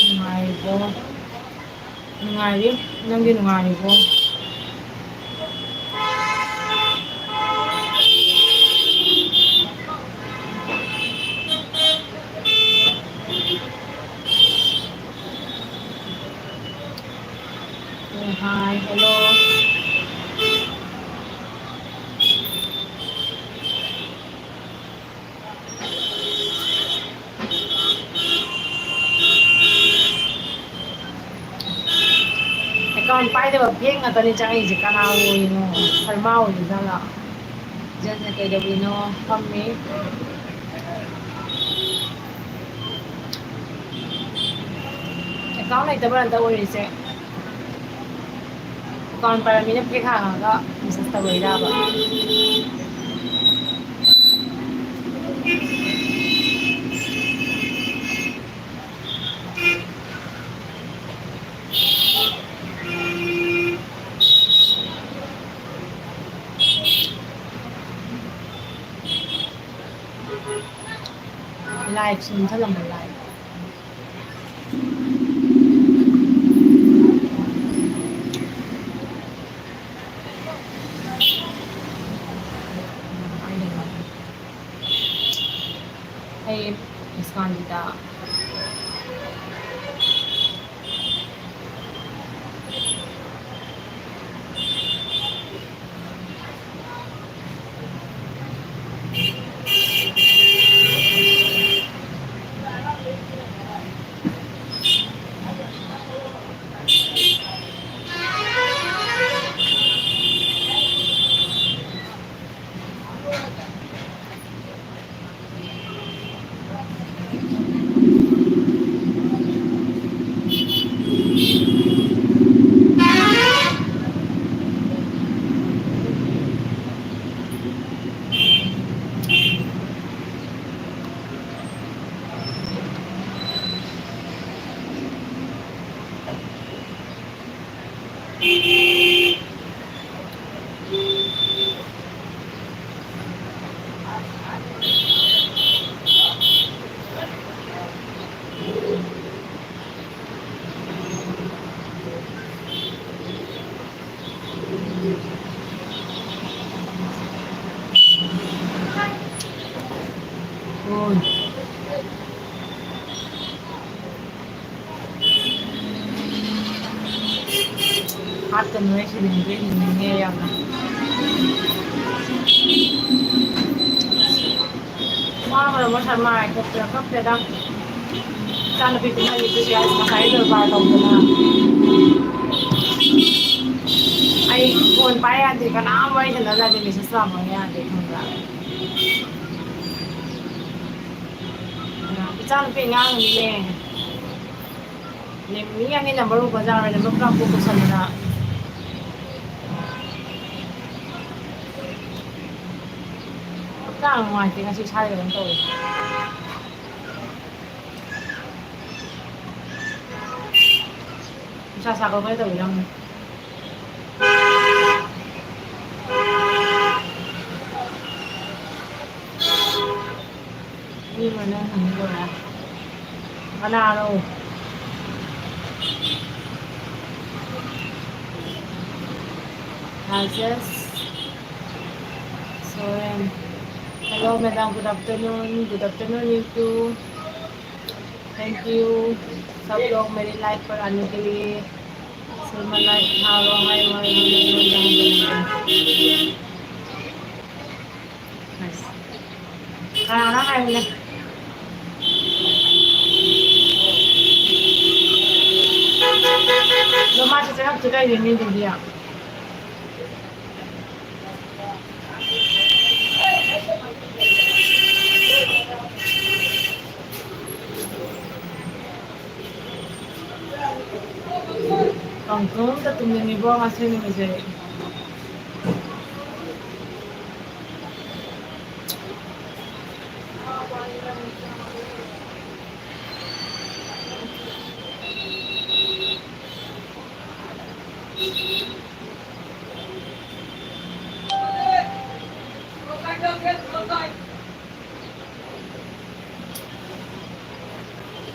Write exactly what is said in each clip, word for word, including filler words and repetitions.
ꯅꯨꯡꯉꯥꯏꯔꯤꯕꯣ? ꯅꯨꯡꯉꯥꯏꯔꯤ꯫ ꯅꯪꯗꯤ ꯅꯨꯡꯉꯥꯏꯔꯤꯕꯣ? ꯍꯥꯏ, ꯍꯦꯜꯂꯣ꯫ ꯑꯦꯀꯥꯎꯟ ꯄꯥꯏꯗꯕ ꯐꯦꯛ ꯉꯥꯛꯇꯅꯤ ꯆꯪꯉꯛꯏꯁꯦ꯫ ꯀꯅꯥ ꯑꯣꯏꯔꯤꯅꯣ? ꯁꯔꯃꯥ ꯑꯣꯏꯔꯤꯖꯥꯠꯂꯣ? ꯖꯟꯅ ꯀꯩꯗꯧꯔꯤꯅꯣ? ꯐꯝꯃꯤ꯫ ꯑꯦꯀꯥꯎꯟ ꯂꯩꯇꯕ ꯉꯥꯛꯇ ꯑꯣꯏꯔꯤꯁꯦ꯫ ꯑꯦꯀꯥꯎꯟ ꯄꯥꯏꯔꯝꯃꯤꯅ ꯐꯦꯛ ꯍꯥꯡꯉꯒ ꯃꯦꯁꯦꯖ ꯇꯧꯔꯛꯏꯔꯕ? ꯂꯥꯏꯠꯁꯨ ꯃꯨꯠꯊꯠꯂꯝꯃꯣ, ꯂꯥꯏꯠ꯫ ꯑꯩ ꯏꯁꯀꯥꯟꯗꯤꯗ꯫ ꯍꯥꯠꯀꯅꯨꯍꯦ, ꯁꯤꯅꯤꯡꯗ꯭ꯔꯦ, ꯍꯤꯡꯅꯤꯡꯉꯦ ꯌꯥꯝꯅ꯫ ꯋꯥꯕꯅ ꯃꯁꯥ ꯃꯥꯏ ꯀꯞꯄꯦ, ꯀꯞꯄꯦꯗ꯫ ꯏꯆꯥꯅꯨꯄꯤ ꯀꯨꯝꯍꯩꯒꯤꯗꯨꯁꯨ ꯌꯥꯏ, ꯉꯁꯥꯏ ꯗꯔꯕꯥꯔ ꯇꯧꯗꯅ꯫ ꯑꯩ ꯐꯣꯟ ꯄꯥꯏ ꯌꯥꯗꯦ, ꯀꯅꯥꯝ ꯋꯥꯔꯤ ꯁꯥꯟꯅ ꯌꯥꯗꯦ, ꯃꯦꯁꯦꯖ ꯄꯥꯕ ꯌꯥꯗꯦ, ꯈꯪꯕ꯭ꯔꯥ? ꯏꯆꯥꯅꯨꯄꯤ ꯑꯉꯥꯡꯅꯤꯅꯦ꯫ ꯃꯤ ꯑꯅꯤꯅ ꯃꯔꯨ ꯕꯖꯥꯔ ꯑꯣꯏꯅ ꯂꯣꯛꯇꯥꯛ ꯄꯨ ꯄꯨꯁꯟꯗꯅ꯫ ꯍꯛꯆꯥꯡ ꯅꯨꯡꯉꯥꯏꯇꯦ ꯉꯁꯤ, ꯏꯁꯥꯁꯦ ꯀꯩꯅꯣꯝ ꯇꯧꯋꯦ꯫ ꯅꯨꯡꯁꯥ ꯁꯥꯒꯠꯂꯛꯄꯩ ꯇꯧꯔꯤꯔ ꯈꯪꯗꯦ꯫ ꯃꯤ ꯃꯅꯨꯡ ꯍꯟꯕ ꯂꯣꯏꯔꯦ꯫ ꯀꯅꯥꯅꯣ? Rajesh ꯁꯣꯔꯦꯟ꯫ Hello, madam. Good afternoon. Good afternoon, you too. Thank you. सब लोग मेरी लाइव पर आने के लिए। सलमा लाइव, हाँ, रो, हाय, हाय, हाय, हाय, हाय, हाय। ꯀꯅꯥꯅꯣ ꯍꯥꯏꯕꯅꯦ꯫ ꯑꯗꯣ ꯃꯥꯁꯦ ꯆꯪꯉꯛꯇ꯭ꯔꯤ ꯀꯩꯒꯤꯅꯣ ꯑꯗꯨꯗꯤ? ꯄꯪꯇꯨꯝꯗ ꯇꯨꯝꯅꯤꯡꯉꯤꯕꯣ ꯉꯁꯤ ꯅꯨꯃꯤꯠꯁꯦ꯫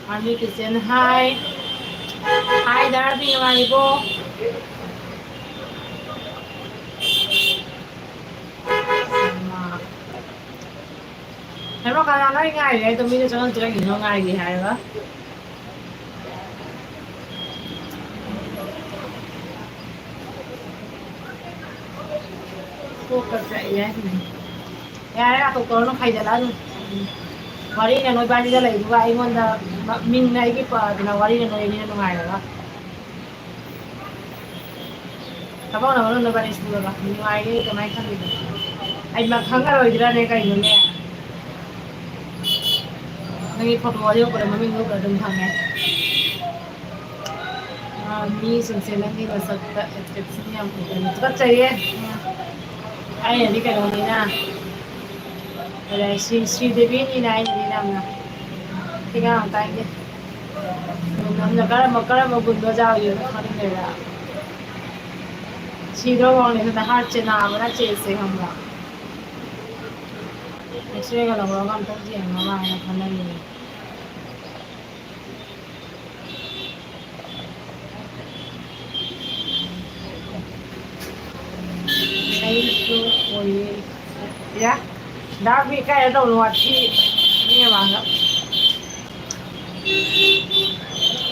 Army Kitchen, hi. Hi, ꯗꯥ ꯔꯕꯤ, ꯅꯨꯡꯉꯥꯏꯔꯤꯕꯣ? ꯍꯦꯔꯣ, ꯀꯅꯥꯅꯣ ꯑꯩ ꯉꯥꯏꯔꯤ ꯍꯥꯏꯗꯣ? ꯃꯤꯅ ꯆꯪꯉꯛꯇ꯭ꯔꯤ ꯀꯩꯒꯤꯅꯣ ꯉꯥꯏꯔꯤ ꯍꯥꯏꯔꯒ? ꯀꯣꯛꯀ ꯆꯥꯛꯑꯦ ꯍꯥꯏꯁꯤꯅꯤ꯫ ꯌꯥꯔꯦ, ꯅꯥꯇꯣꯛ ꯇꯧꯔꯅꯨ, ꯈꯥꯏꯖꯜꯂꯛꯑꯅꯨ꯫ ꯋꯥꯔꯤꯅ ꯅꯣꯏꯕꯥꯅꯤꯗ ꯂꯩꯗꯨꯒ ꯑꯩꯉꯣꯟꯗ ꯃ-, ꯃꯤꯡꯅ ꯑꯩꯒꯤ ꯄ-, ꯑꯗꯨꯅ ꯋꯥꯔꯤꯅ ꯅꯣꯏꯕꯅꯤꯅ ꯅꯨꯡꯉꯥꯏꯔꯒ꯫ ꯊꯕꯛꯅ ꯃꯔꯣꯟ ꯑꯃ ꯅꯣꯏꯕꯥꯅꯤ ꯁꯨꯔꯒ ꯅꯨꯡꯉꯥꯏꯒꯦ ꯀꯃꯥꯏꯅ ꯈꯜꯂꯤꯅꯣ? ꯑꯩ ꯃ-, ꯈꯪꯉꯔꯣꯏꯗ꯭ꯔꯥꯅꯦ ꯀꯩꯅꯣꯅꯦ? ꯅꯪꯒꯤ ꯐꯣꯇꯣ ꯌꯣꯛꯄꯗ ꯃꯃꯤꯡ ꯌꯣꯛꯄꯗ ꯑꯗꯨꯝ ꯈꯪꯉꯦ꯫ ꯑ, ꯃꯤꯁꯤꯡꯁꯦ ꯅꯪꯒꯤ ꯃꯁꯛꯇ attraction ꯌꯥꯝ ꯑꯣꯏꯒꯜꯂꯤ꯫ ꯇꯨꯀꯠꯆꯩꯌꯦ꯫ ꯑꯩꯅꯗꯤ ꯀꯩꯅꯣꯅꯤꯅ, ꯀꯔꯤ, ꯁ꯭ꯔꯤ, ꯁ꯭ꯔꯤꯗꯦꯕꯤꯅꯤꯅ ꯑꯩꯅꯗꯤ ꯌꯥꯝꯅ ꯊꯤꯉꯥꯡ ꯇꯥꯏꯅꯦ꯫ ꯅꯪꯅ ꯀꯔꯝꯕ, ꯀꯔꯝꯕ ꯒꯨꯟꯗꯣ ꯆꯥꯎꯔꯤꯅꯣ ꯈꯪꯗꯦꯕ꯫ ꯁꯤꯗ꯭ꯔꯣ ꯋꯥꯡꯂꯦꯟꯗ heartꯁꯦ ꯅꯥꯕꯅ ꯆꯦꯁꯦ ꯈꯪꯕ꯭ꯔꯥ? X-rayꯒ ꯂꯧꯔꯒ ꯑꯝꯇ ꯌꯦꯡꯅꯕ ꯍꯥꯏꯅ ꯈꯜꯂꯝꯃꯤꯅꯦ꯫ ꯑꯩꯁꯨ ꯑꯣꯏꯌꯦ꯫ ꯌꯥ? ꯗꯥ ꯕꯤ ꯀꯥꯏꯗ ꯇꯧꯅꯣ ꯋꯥꯊꯤ? ꯃꯤ ꯃꯃꯥꯡꯗ꯫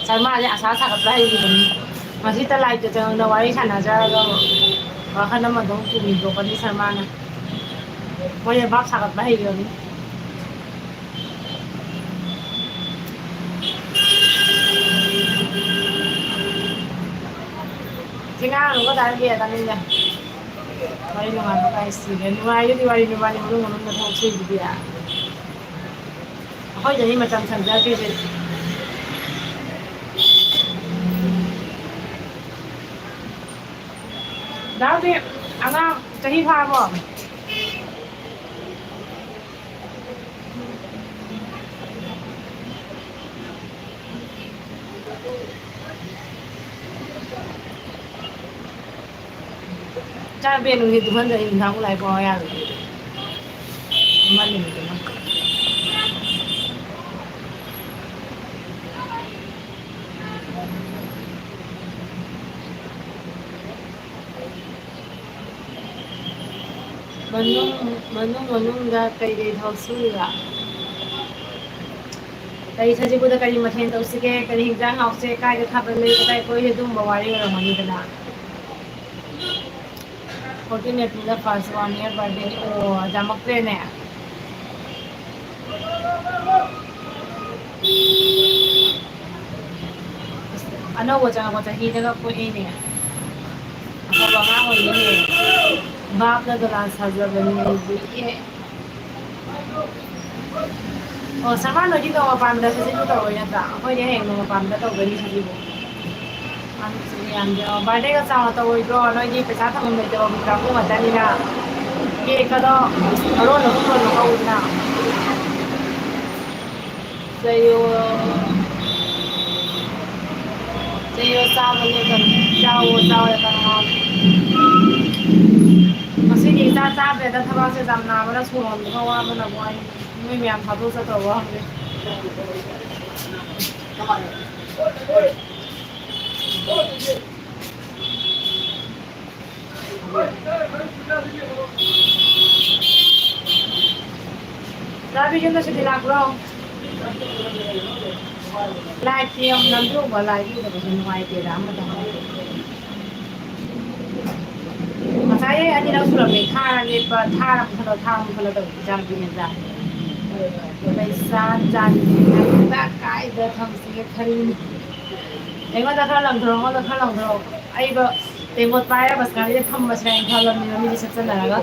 ꯁꯔꯃꯥꯁꯦ ꯑꯁꯥ ꯁꯥꯒꯠꯄ ꯍꯩꯈꯤꯕꯅꯤ꯫ ꯉꯁꯤꯇ ꯂꯥꯏꯇ ꯆꯪꯗ ꯋꯥꯔꯤ ꯁꯥꯟꯅꯖꯔꯒ ꯋꯥꯈꯜ ꯑꯃ ꯑꯗꯨꯝ ꯄꯨꯕꯤꯊꯣꯛꯀꯅꯤ ꯁꯔꯃꯥꯅ꯫ ꯃꯣꯏꯁꯦ ꯚꯥꯞ ꯁꯥꯒꯠꯄ ꯍꯩꯈ꯭ꯔꯕꯅꯤ꯫ ꯁꯤ ꯉꯥꯡꯅꯨꯀꯣ ꯗꯥ ꯕꯤ, ꯇꯥꯅꯤꯡꯗꯦ꯫ ꯋꯥꯔꯤ ꯅꯨꯡꯉꯥꯏꯕ ꯀꯥꯏ ꯁꯤꯔꯦ꯫ ꯅꯨꯡꯉꯥꯏꯗꯨꯗꯤ ꯋꯥꯔꯤ ꯅꯨꯄꯥꯅꯤ ꯃꯅꯨꯡ ꯃꯅꯨꯡꯗ ꯊꯣꯛ ꯁꯨꯏꯗꯨꯗꯤ꯫ ꯑꯩꯈꯣꯏꯗꯗꯤ ꯃꯇꯝ ꯁꯪꯖꯗ꯭ꯔꯤꯁꯦ꯫ ꯗꯥ ꯕꯤ, ꯑꯉꯥꯡ ꯆꯍꯤ ꯐꯥꯔꯕꯣ? ꯆꯥꯛ ꯄꯦꯟ ꯅꯨꯡꯊꯤꯜ ꯇꯨꯝꯍꯟꯗ꯭ꯔꯗꯤ ꯅꯨꯡꯗꯥꯡ ꯂꯥꯏꯔꯤꯛ ꯄꯥꯎ ꯌꯥꯔꯣꯏ꯫ ꯇꯨꯝꯍꯟꯅꯤꯡꯉꯤ ꯇꯨꯝꯍꯟ-, ꯃꯅꯨꯡ, ꯃꯅꯨꯡ ꯃꯅꯨꯡꯗ ꯀꯩꯀꯩ ꯊꯕꯛ ꯁꯨꯔꯤꯕ? ꯀꯔꯤ ꯁꯖꯤꯕꯨꯗ ꯀꯔꯤ ꯃꯊꯦꯜ ꯇꯧꯁꯤꯒꯦ? ꯀꯔꯤ ꯍꯤꯟꯖꯥꯡ ꯍꯥꯎꯁꯦ? ꯀꯥꯏꯗ ꯊꯥꯕꯜ ꯂꯩ? ꯀꯗꯥꯏ ꯀꯣꯏꯁꯦ? ꯑꯗꯨꯒꯨꯝꯕ ꯋꯥꯔꯤ ꯑꯣꯏꯔꯝꯒꯅꯤꯗꯅ꯫ Fourteen April first one year birthday. ꯑꯣ, ꯌꯥꯝꯃꯛꯇ꯭ꯔꯦꯅꯦ꯫ ꯑꯅꯧꯕ ꯆꯪꯉꯛꯄ ꯆꯍꯤꯗꯒ ꯄꯣꯛꯏꯅꯦ꯫ ꯑꯐꯕ ꯑꯉꯥꯡ ꯑꯣꯏꯅꯤꯡꯉꯦ꯫ ꯚꯥꯞꯅ ꯗꯣꯂꯥꯟ ꯁꯥꯖꯕꯅꯤ ꯑꯩꯗꯤ꯫ ꯑꯦ꯫ ꯑꯣ, ꯁꯔꯃ ꯅꯣꯏꯗꯤ ꯅꯣꯡꯃ ꯄꯥꯟꯕꯗ ꯁꯖꯤꯕꯨ ꯇꯧꯔꯣꯏ ꯅꯠꯇ꯭ꯔꯥ? ꯑꯩꯈꯣꯏꯗꯤ ꯍꯌꯦꯡ ꯅꯣꯡꯃ ꯄꯥꯟꯕꯗ ꯇꯧꯗꯣꯏꯅꯤ ꯁꯖꯤꯕꯨ꯫ ꯌꯥꯝ ꯌꯥꯝ ꯌꯥꯝ꯫ ꯕꯥꯔꯗꯦꯒ ꯆꯥꯎꯅ ꯇꯧꯔꯣꯏꯗ꯭ꯔꯣ? ꯅꯣꯏꯗꯤ ꯄꯩꯁꯥ ꯊꯝꯐꯝ ꯂꯩꯇꯕ ꯃꯤ ꯀꯥꯡꯕꯨ ꯉꯥꯛꯇꯅꯤꯅ꯫ ꯀꯦꯛꯀꯗꯣ ꯑꯔꯣꯟ ꯑꯍꯨꯝ ꯂꯣꯟꯕ ꯀꯧꯗꯅ꯫ ꯆꯌꯣꯜ, ꯆꯌꯣꯜ ꯆꯥꯕ ꯂꯦꯞꯀꯅꯤ꯫ ꯆꯥꯎꯑꯣ, ꯆꯥꯎꯑꯣ, ꯀꯅꯥ? ꯉꯁꯤꯗꯤ ꯏꯆꯥ ꯆꯥꯗ꯭ꯔꯦꯗ, ꯊꯕꯛꯁꯦ ꯌꯥꯝ ꯅꯥꯕꯅ ꯁꯣꯔ ꯍꯣꯟꯕꯒ ꯋꯥꯕꯅꯀꯣ ꯑꯩ꯫ ꯅꯣꯏ ꯃꯌꯥꯝ ꯊꯥꯗꯣꯛꯑ ꯆꯠꯇꯧꯕ ꯈꯪꯗꯦ꯫ ꯂꯥꯛꯄ꯭ꯔꯣ? ꯂꯥꯏꯠꯇꯤ ꯌꯥꯝ ꯅꯝꯊꯣꯛꯄ, ꯂꯥꯏꯠ ꯎꯗꯕꯁꯨ ꯅꯨꯡꯉꯥꯏꯇꯦꯗ, ꯑꯃꯇ ꯍꯥꯏꯔꯗꯤ꯫ ꯉꯁꯥꯏ ꯑꯅꯤꯔꯛ ꯁꯨꯔꯝꯃꯦ, ꯊꯥꯔ ꯂꯦꯞꯄ, ꯊꯥꯔ ꯃꯨꯠꯊꯠꯂꯣ, ꯊꯥꯔ ꯃꯨꯠꯊꯠꯂꯣ ꯇꯧꯕ ꯏꯆꯥꯅꯨꯄꯤꯅ ꯏꯆꯥ꯫ ꯄꯩꯁꯥ ꯆꯥꯟꯗꯤ ꯀꯥꯏꯗ ꯊꯝꯁꯤꯒꯦ ꯈꯜꯂꯤ꯫ ꯑꯩꯉꯣꯟꯗ ꯈꯔ ꯂꯪꯊꯣꯔꯛꯑꯣ, ꯑꯩꯉꯣꯟꯗ ꯈꯔ ꯂꯪꯊꯣꯔꯛꯑꯣ꯫ ꯑꯩꯗꯣ ꯇꯦꯡꯀꯣꯠ ꯄꯥꯏꯔ ꯕꯁ ꯒꯥꯔꯤꯗ ꯐꯝꯕꯁꯤꯅ ꯑꯩꯅ ꯈꯜꯂꯕꯅꯦꯕ, ꯃꯤꯗꯤ ꯁꯦꯠꯆꯟꯅꯔꯒ꯫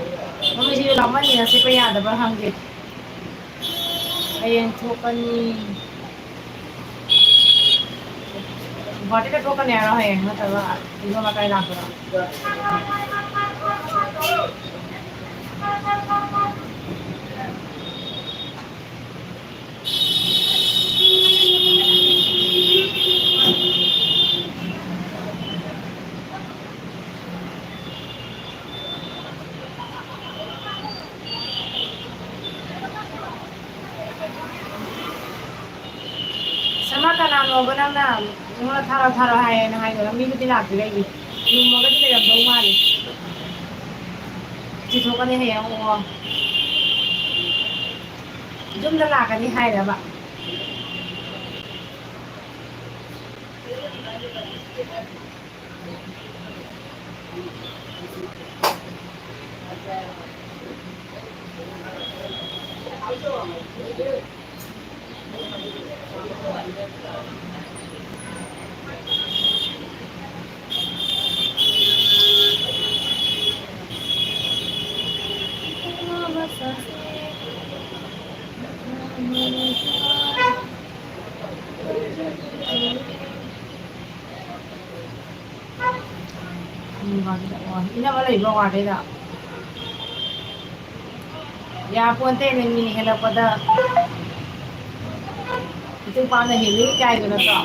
ꯃꯃꯤꯁꯤꯁꯨ ꯂꯥꯞꯃꯟꯅꯤꯅ ꯁꯦꯠꯄ ꯌꯥꯗꯕ꯭ꯔꯥ ꯈꯪꯗꯦ꯫ ꯍꯌꯦꯡ ꯊꯣꯛꯀꯅꯤ꯫ ꯒꯨꯋꯥꯍꯥꯇꯤꯗ ꯊꯣꯛꯀꯅꯤ ꯍꯥꯏꯔꯣ ꯍꯌꯦꯡ, ꯅꯠꯇ꯭ꯔꯒ ꯏꯝꯐꯥꯜ ꯀꯥꯏ ꯂꯥꯛꯄ꯭ꯔꯣ? ꯁꯃꯥ, ꯀꯅꯥꯅꯣꯕ ꯅꯪꯅ ꯑꯩꯉꯣꯟꯗ ꯊꯥꯔꯛꯑꯣ ꯊꯥꯔꯛꯑꯣ ꯍꯥꯏꯌꯦꯅ ꯍꯥꯏꯗꯣꯏꯔꯣ? ꯃꯤꯗꯨꯗꯤ ꯂꯥꯛꯇꯦ ꯀꯩꯒꯤ? ꯂꯨꯝꯃꯒꯗꯤ ꯂꯩꯔꯝꯗꯧ ꯃꯥꯜꯂꯤ꯫ ꯆꯤꯊꯣꯛꯀꯅꯤ ꯍꯌꯦꯡ꯫ ꯑꯣ꯫ ꯌꯨꯝꯗ ꯂꯥꯛꯀꯅꯤ ꯍꯥꯏꯔꯕ? ꯎꯝ, ꯋꯥꯗꯩꯗ꯫ ꯑꯣ, ꯏꯅꯝꯃ ꯂꯩꯕ꯭ꯔꯣ ꯋꯥꯗꯩꯗ? ꯌꯥꯄꯣꯟꯇꯦꯅꯦ, ꯃꯤ ꯍꯦꯜꯂꯛꯄꯗ ꯏꯇꯨ ꯄꯥꯝꯅ ꯍꯦꯜꯂꯤ ꯀꯥꯏꯗꯣ ꯅꯠꯇ꯭ꯔꯣ?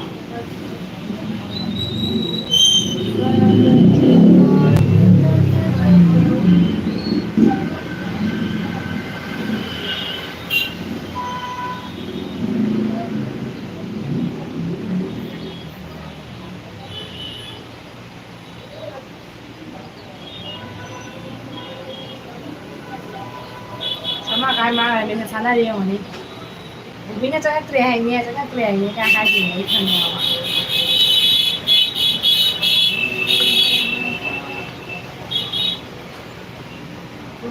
ꯁꯃꯥ ꯀꯥꯏ ꯃꯥ ꯃꯦꯁꯦꯖ ꯊꯥꯅꯔꯤ ꯌꯦꯡꯉꯨꯅꯤ꯫ ꯕꯣꯕꯤꯅ ꯆꯪꯉꯛꯇ꯭ꯔꯦ ꯍꯥꯏꯅꯦ, ꯆꯪꯉꯛꯇ꯭ꯔꯦ ꯍꯥꯏꯅꯦ ꯀꯥꯏ ꯍꯥꯏꯗꯣꯏꯅꯣ ꯑꯩ ꯈꯪꯉꯦꯕ꯫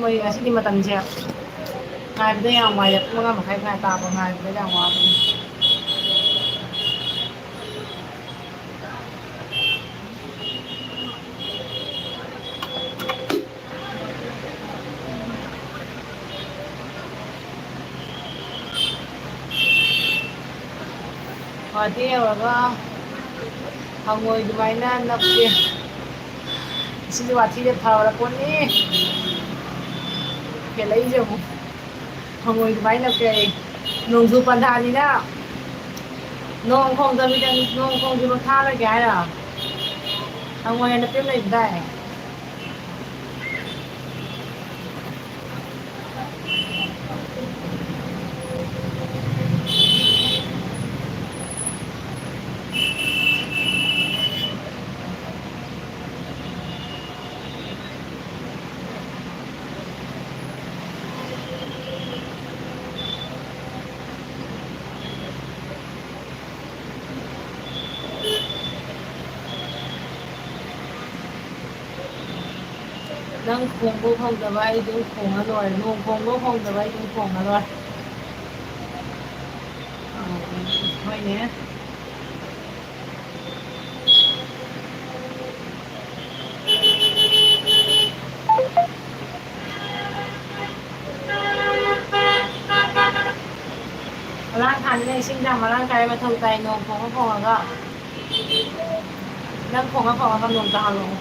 ꯃꯣꯏ ꯉꯁꯤꯗꯤ ꯃꯇꯝꯁꯦ ꯉꯥꯏꯕꯗ ꯌꯥꯝ ꯋꯥꯏꯗ, ꯄꯨꯡ ꯃꯉꯥ ꯃꯈꯥꯏ ꯐꯥꯅ ꯇꯥꯕ ꯉꯥꯏꯕꯗ ꯌꯥꯝ ꯋꯥꯕꯅꯤ꯫ ꯒꯨꯍꯥꯇꯤ ꯌꯧꯔꯒ ꯍꯪꯉꯣꯏ ꯑꯗꯨꯃꯥꯏꯅ ꯅꯞꯀꯦ꯫ ꯁꯤꯁꯨ ꯋꯥꯊꯤꯗꯤ ꯐꯕ ꯄꯣꯠꯅꯤ꯫ ꯍꯦꯜꯂꯛꯏꯁꯦ ꯑꯃꯨꯛ꯫ ꯍꯪꯉꯣꯏ ꯑꯗꯨꯃꯥꯏꯅ ꯅꯞꯀꯦ ꯑꯩ꯫ ꯅꯣꯡꯖꯨ ꯄꯟꯊꯥꯅꯤꯅ ꯅꯣꯡ ꯈꯣꯡꯗꯕꯤꯗ, ꯅꯣꯡ ꯈꯣꯡꯗ꯭ꯔꯤꯕ ꯊꯥꯔꯣꯏꯒꯦ ꯍꯥꯏꯔꯣ? ꯍꯪꯉꯣꯏ ꯑꯅꯞꯄꯤ ꯑꯃ ꯂꯩꯕꯗꯥꯏ? ꯅꯪ ꯈꯣꯡꯕ ꯈꯣꯡꯗꯕ ꯑꯩ ꯑꯗꯨꯝ ꯈꯣꯡꯉ ꯂꯣꯏꯔꯦ꯫ ꯅꯣꯡ ꯈꯣꯡꯕ ꯈꯣꯡꯗꯕ ꯑꯩ ꯑꯗꯨꯝ ꯈꯣꯡꯉ ꯂꯣꯏꯔꯦ꯫ ꯑ, ꯍꯣꯏꯅꯦ꯫ ꯃꯔꯥꯡ ꯀꯥꯏꯅ ꯏꯁꯤꯡ ꯆꯥꯡ ꯃꯔꯥꯡ ꯀꯥꯏꯅ ꯃꯊꯧ ꯇꯥꯏ, ꯅꯣꯡ ꯈꯣꯡꯉ ꯈꯣꯡꯉꯒ꯫ ꯅꯪ ꯈꯣꯡꯉ ꯈꯣꯡꯉꯒ ꯅꯣꯡ ꯇꯥꯍꯜꯂꯛꯑꯣ꯫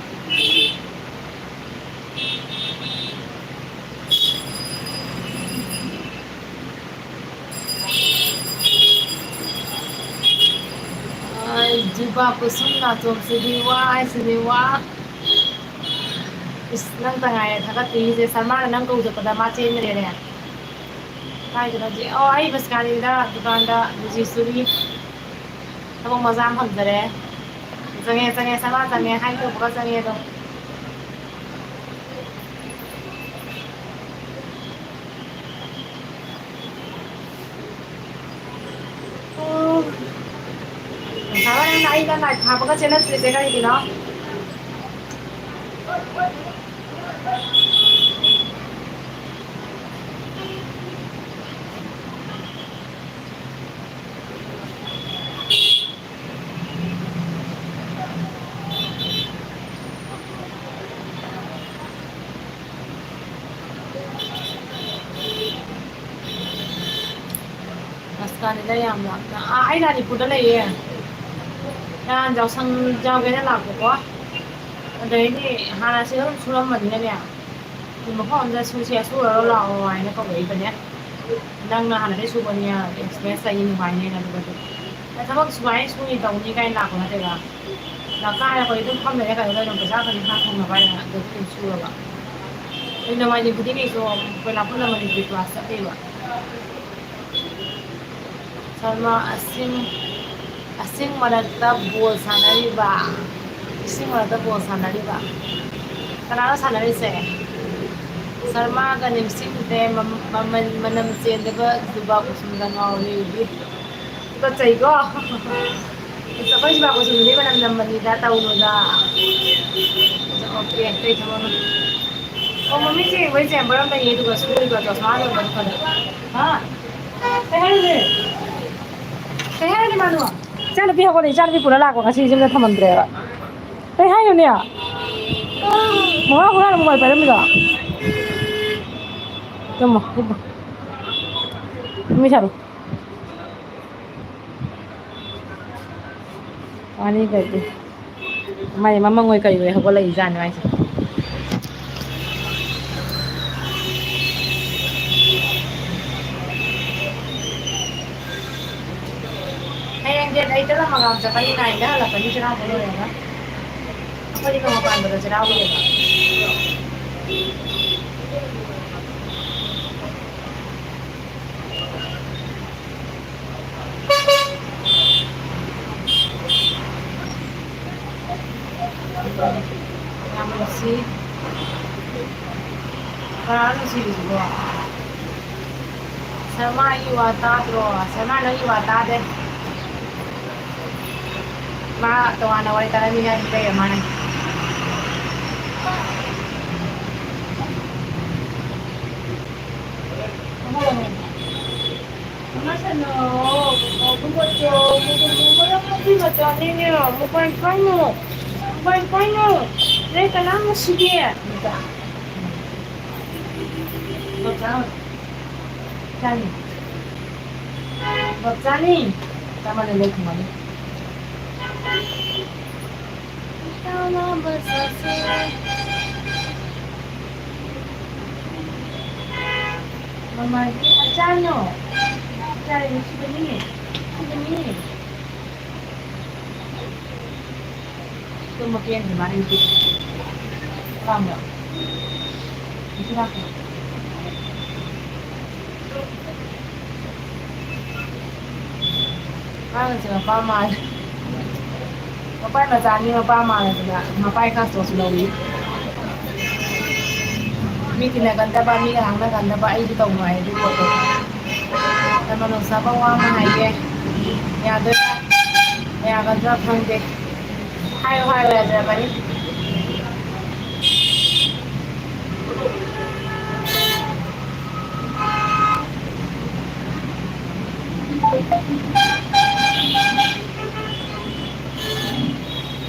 ꯑꯩ ꯖꯨꯕꯥ ꯀꯨꯁꯨꯝ ꯅꯥꯆꯣꯝꯁꯤꯗꯤ ꯋꯥ ꯍꯥꯏꯁꯤꯗꯤ ꯋꯥ꯫ ꯏꯁ, ꯅꯪꯇ ꯉꯥꯏꯔꯦ ꯊꯥꯒꯠꯄꯤꯔꯤꯁꯦ꯫ ꯁꯔꯃꯥꯅ ꯅꯪ ꯀꯧꯖꯄꯗ ꯃꯥ ꯆꯦꯟꯈ꯭ꯔꯦꯅꯦ꯫ ꯀꯥꯏꯗꯅꯣ ꯆꯦ-, ꯑꯣ, ꯑꯩ ꯕꯁꯀꯥꯅꯤꯗ ꯗꯨꯀꯥꯟꯗ ꯕꯤꯖꯤ ꯁꯨꯔꯤ꯫ ꯊꯕꯛ ꯃꯆꯥ ꯑꯃ ꯐꯪꯖꯔꯦ꯫ ꯆꯪꯉꯦ, ꯆꯪꯉꯦ, ꯁꯔꯃꯥ ꯆꯪꯉꯦ ꯍꯥꯏ ꯇꯧꯕꯒ ꯆꯪꯉꯦ ꯑꯗꯣ꯫ ꯑꯣ꯫ ꯉꯁꯥꯏ ꯋꯥꯏ ꯅꯪꯅ ꯑꯩꯒ ꯂꯥꯏꯠ ꯊꯥꯕꯒ ꯆꯦꯜꯂꯛꯇ꯭ꯔꯤꯁꯦ ꯀꯔꯤꯒꯤꯅꯣ? ꯃꯁꯀꯥꯅꯤꯗ ꯌꯥꯝ ꯂꯥꯞꯅ꯫ ꯑꯥ, ꯑꯩ ꯂꯥꯂꯤꯄꯨꯔꯗ ꯂꯩꯌꯦ꯫ ꯅꯍꯥꯟ ꯌꯥꯎꯁꯪ ꯌꯥꯎꯒꯦꯅ ꯂꯥꯛꯄꯀꯣ꯫ ꯑꯗꯩꯗꯤ ꯍꯥꯟꯅ ꯁꯤꯗ ꯑꯗꯨꯝ ꯁꯨꯔꯝꯕꯅꯤꯅꯅꯦ꯫ ꯃꯐꯝ ꯑꯃꯗ ꯁꯨꯁꯦ, ꯁꯨꯔꯔꯣ ꯂꯥꯛꯑꯣ ꯍꯥꯏꯅ ꯀꯧꯔꯛꯏꯕꯅꯦ꯫ ꯅꯪꯅ ꯍꯥꯟꯅꯗꯩ ꯁꯨꯕꯅꯤꯅ experience ꯂꯩꯅꯤ, ꯅꯨꯡꯉꯥꯏꯅꯤꯅ꯫ ꯑꯗꯨꯒꯗꯤ ꯊꯕꯛ ꯁꯨꯃꯥꯏꯅ ꯁꯨꯅꯤ ꯇꯧꯅꯤ ꯀꯥꯏꯅ ꯂꯥꯛꯄ ꯅꯠꯇꯦꯕ꯫ ꯂꯥꯛꯀꯥꯏ ꯑꯩꯈꯣꯏ ꯑꯗꯨꯝ ꯐꯝ ꯂꯩꯔꯦ, ꯀꯩꯅꯣ ꯇꯧꯔꯦ, ꯄꯩꯁꯥ ꯈꯖꯤꯛ ꯈꯔꯥꯛ ꯐꯪꯅꯕ ꯍꯥꯏꯅ ꯑꯗꯨꯝ ꯁꯨꯔꯕ꯫ ꯑꯩ ꯅꯣꯡꯃꯥꯏꯖꯤꯡ ꯈꯨꯗꯤꯡꯒꯤꯁꯨ ꯑꯩꯈꯣꯏ ꯂꯥꯞꯄꯨꯅ ꯃꯅꯤꯄꯨꯔꯤ class ꯆꯠꯂꯦꯕ꯫ ꯁꯔꯃ ꯑꯁꯤꯡ, ꯑꯁꯤꯡ ꯃꯔꯛꯇ ꯕꯣꯜ ꯁꯥꯟꯅꯔꯤꯕ, ꯏꯁꯤꯡ ꯃꯔꯛꯇ ꯕꯣꯜ ꯁꯥꯟꯅꯔꯤꯕ꯫ ꯀꯅꯥꯅꯣ ꯁꯥꯟꯅꯔꯤꯁꯦ? ꯁꯔꯃꯒ ꯅꯤꯡꯁꯤꯡꯗꯦ, ꯃꯃ-, ꯃꯃꯜ, ꯃꯅꯝ ꯆꯦꯟꯗꯕ ꯖꯨꯕꯥ ꯀꯨꯁꯨꯝꯗ ꯉꯥꯎꯔꯦ꯫ ꯇꯨꯀꯠꯆꯩꯀꯣ꯫ ꯑꯩꯈꯣꯏ ꯖꯨꯕꯥ ꯀꯨꯁꯨꯝꯗꯨꯗꯤ ꯃꯅꯝ ꯅꯝꯕꯅꯤꯗ, ꯇꯧꯅꯨꯗ꯫ Okay, ꯀꯩ ꯊꯕꯛꯅꯣ? ꯑꯣ, ꯃꯃꯤꯠꯁꯦ ꯌꯦꯡꯕꯩ chamber ꯑꯃ ꯂꯩꯌꯦ, ꯑꯗꯨꯒ ꯁꯨꯔꯤꯕ ꯆꯁꯃꯥ ꯌꯣꯟꯕ ꯗꯨꯀꯥꯟꯗ꯫ ꯍꯥ? ꯀꯩ ꯍꯥꯏꯅꯣꯅꯦ? ꯀꯩ ꯍꯥꯏꯅꯣꯅꯦ ꯃꯥꯅꯣ? ꯏꯆꯥꯅꯨꯄꯤ ꯍꯧꯒꯠꯂꯦ, ꯏꯆꯥꯅꯨꯄꯤ ꯄꯨꯔ ꯂꯥꯛꯄ ꯉꯁꯤ ꯌꯨꯝꯗ ꯊꯝꯃꯝꯗ꯭ꯔꯦꯕ꯫ ꯀꯩ ꯍꯥꯏꯅꯣꯅꯦ? ꯃꯃꯥ ꯍꯨꯔꯥꯟꯕ mobile ꯄꯥꯏꯔꯝꯃꯤꯔꯣ? ꯇꯨꯝꯃꯣ, ꯍꯤꯞꯄꯣ꯫ ꯃꯃꯤꯠ ꯁꯥꯔꯣ꯫ ꯋꯥꯅꯤꯗꯗꯤ꯫ ꯃꯥꯏ ꯃꯃꯪ ꯑꯣꯏ ꯀꯔꯤ ꯑꯣꯏ ꯍꯧꯒꯠꯂꯛꯏꯖꯥꯠꯅꯤ ꯃꯥꯏꯁꯦ꯫ ꯍꯌꯦꯡ ꯗꯦꯠ ꯑꯩꯠꯇ ꯃꯉꯥꯜ ꯆꯠꯀꯅꯤ, ꯅꯥꯏꯟꯗ ꯍꯜꯂꯛꯀꯅꯤ ꯆꯩꯔꯥꯎꯕ ꯂꯣꯏꯔꯒ꯫ ꯑꯩꯈꯣꯏꯗꯤ ꯅꯣꯡꯃ ꯄꯥꯟꯕꯗ ꯆꯩꯔꯥꯎꯕꯅꯦꯕ꯫ ꯌꯥꯝ ꯅꯨꯡꯁꯤ꯫ ꯀꯅꯥꯅꯣ ꯅꯨꯡꯁꯤꯔꯤꯁꯤꯕꯣ? ꯁꯔꯃꯥꯒꯤ ꯋꯥ ꯇꯥꯗ꯭ꯔꯣ? ꯁꯔꯃꯥ ꯅꯪꯒꯤ ꯋꯥ ꯇꯥꯗꯦ꯫ ꯃꯥ ꯇꯣꯉꯥꯟꯅ ꯋꯥꯔꯤ ꯇꯥꯔꯝꯃꯤ ꯍꯥꯏꯕ ꯂꯩꯔ ꯃꯥꯅꯦ꯫ ꯃꯃꯥꯁꯅ, ꯃꯃꯥꯁꯅ, ꯃꯃꯥꯁꯅ, ꯃꯃꯥꯁꯅ, ꯃꯃꯥꯁꯅ, ꯃꯃꯥꯁꯅ, ꯃꯃꯥꯁꯅ, ꯃꯃꯥꯁꯅ, ꯃꯣꯕꯥꯏꯜ ꯄꯥꯏꯅꯨ꯫ ꯅꯣꯏ ꯀꯅꯥꯝ ꯅꯨꯡꯁꯤꯗꯦ꯫ ꯆꯥꯅꯤ꯫ ꯆꯥꯅꯤ꯫ ꯆꯥꯃꯜꯂꯦ ꯂꯣꯏ ꯊꯨꯝꯃꯅꯤ꯫ ꯃꯃꯥꯒꯤ ꯑꯆꯥꯅꯣ꯫ ꯑꯆꯥ ꯅꯨꯡꯁꯤꯕꯅꯤ꯫ ꯅꯨꯡꯁꯤꯕꯅꯤ꯫ ꯇꯨꯝꯕ ꯄꯦꯟꯗ꯭ꯔꯤ ꯃꯥꯜꯂꯦ ꯉꯁꯤ꯫ ꯂꯥꯝꯕ꯭ꯔꯣ? ꯉꯁꯤ ꯂꯥꯛꯄ꯭ꯔꯣ? ꯑꯉꯥꯡꯁꯦ ꯃꯄꯥ ꯃꯥꯜꯂꯦ꯫ ꯃꯄꯥꯏ ꯃꯆꯥꯅꯤ, ꯃꯄꯥ ꯃꯥꯜꯂꯗꯅ ꯃꯄꯥꯏ ꯈꯥꯛꯇꯁꯨ ꯂꯧꯏ꯫ ꯃꯤ ꯇꯤꯟꯅꯒꯟꯗꯕ, ꯃꯤꯒ ꯉꯥꯡꯅꯒꯟꯗꯕ ꯑꯩꯗꯤ ꯇꯧꯅꯨ ꯍꯥꯏ ꯑꯗꯨ ꯄꯣꯠꯇꯣ꯫ ꯂꯃꯟ ꯅꯨꯡꯁꯥꯕ ꯋꯥ ꯑꯃ ꯍꯥꯏꯒꯦ꯫ ꯌꯥꯗꯣꯏꯔꯥ? ꯌꯥꯒꯗ꯭ꯔꯥ ꯈꯪꯗꯦ꯫ ꯍꯥꯏꯌꯣ ꯍꯥꯏꯌꯣ ꯌꯥꯖꯔꯛꯀꯅꯤ꯫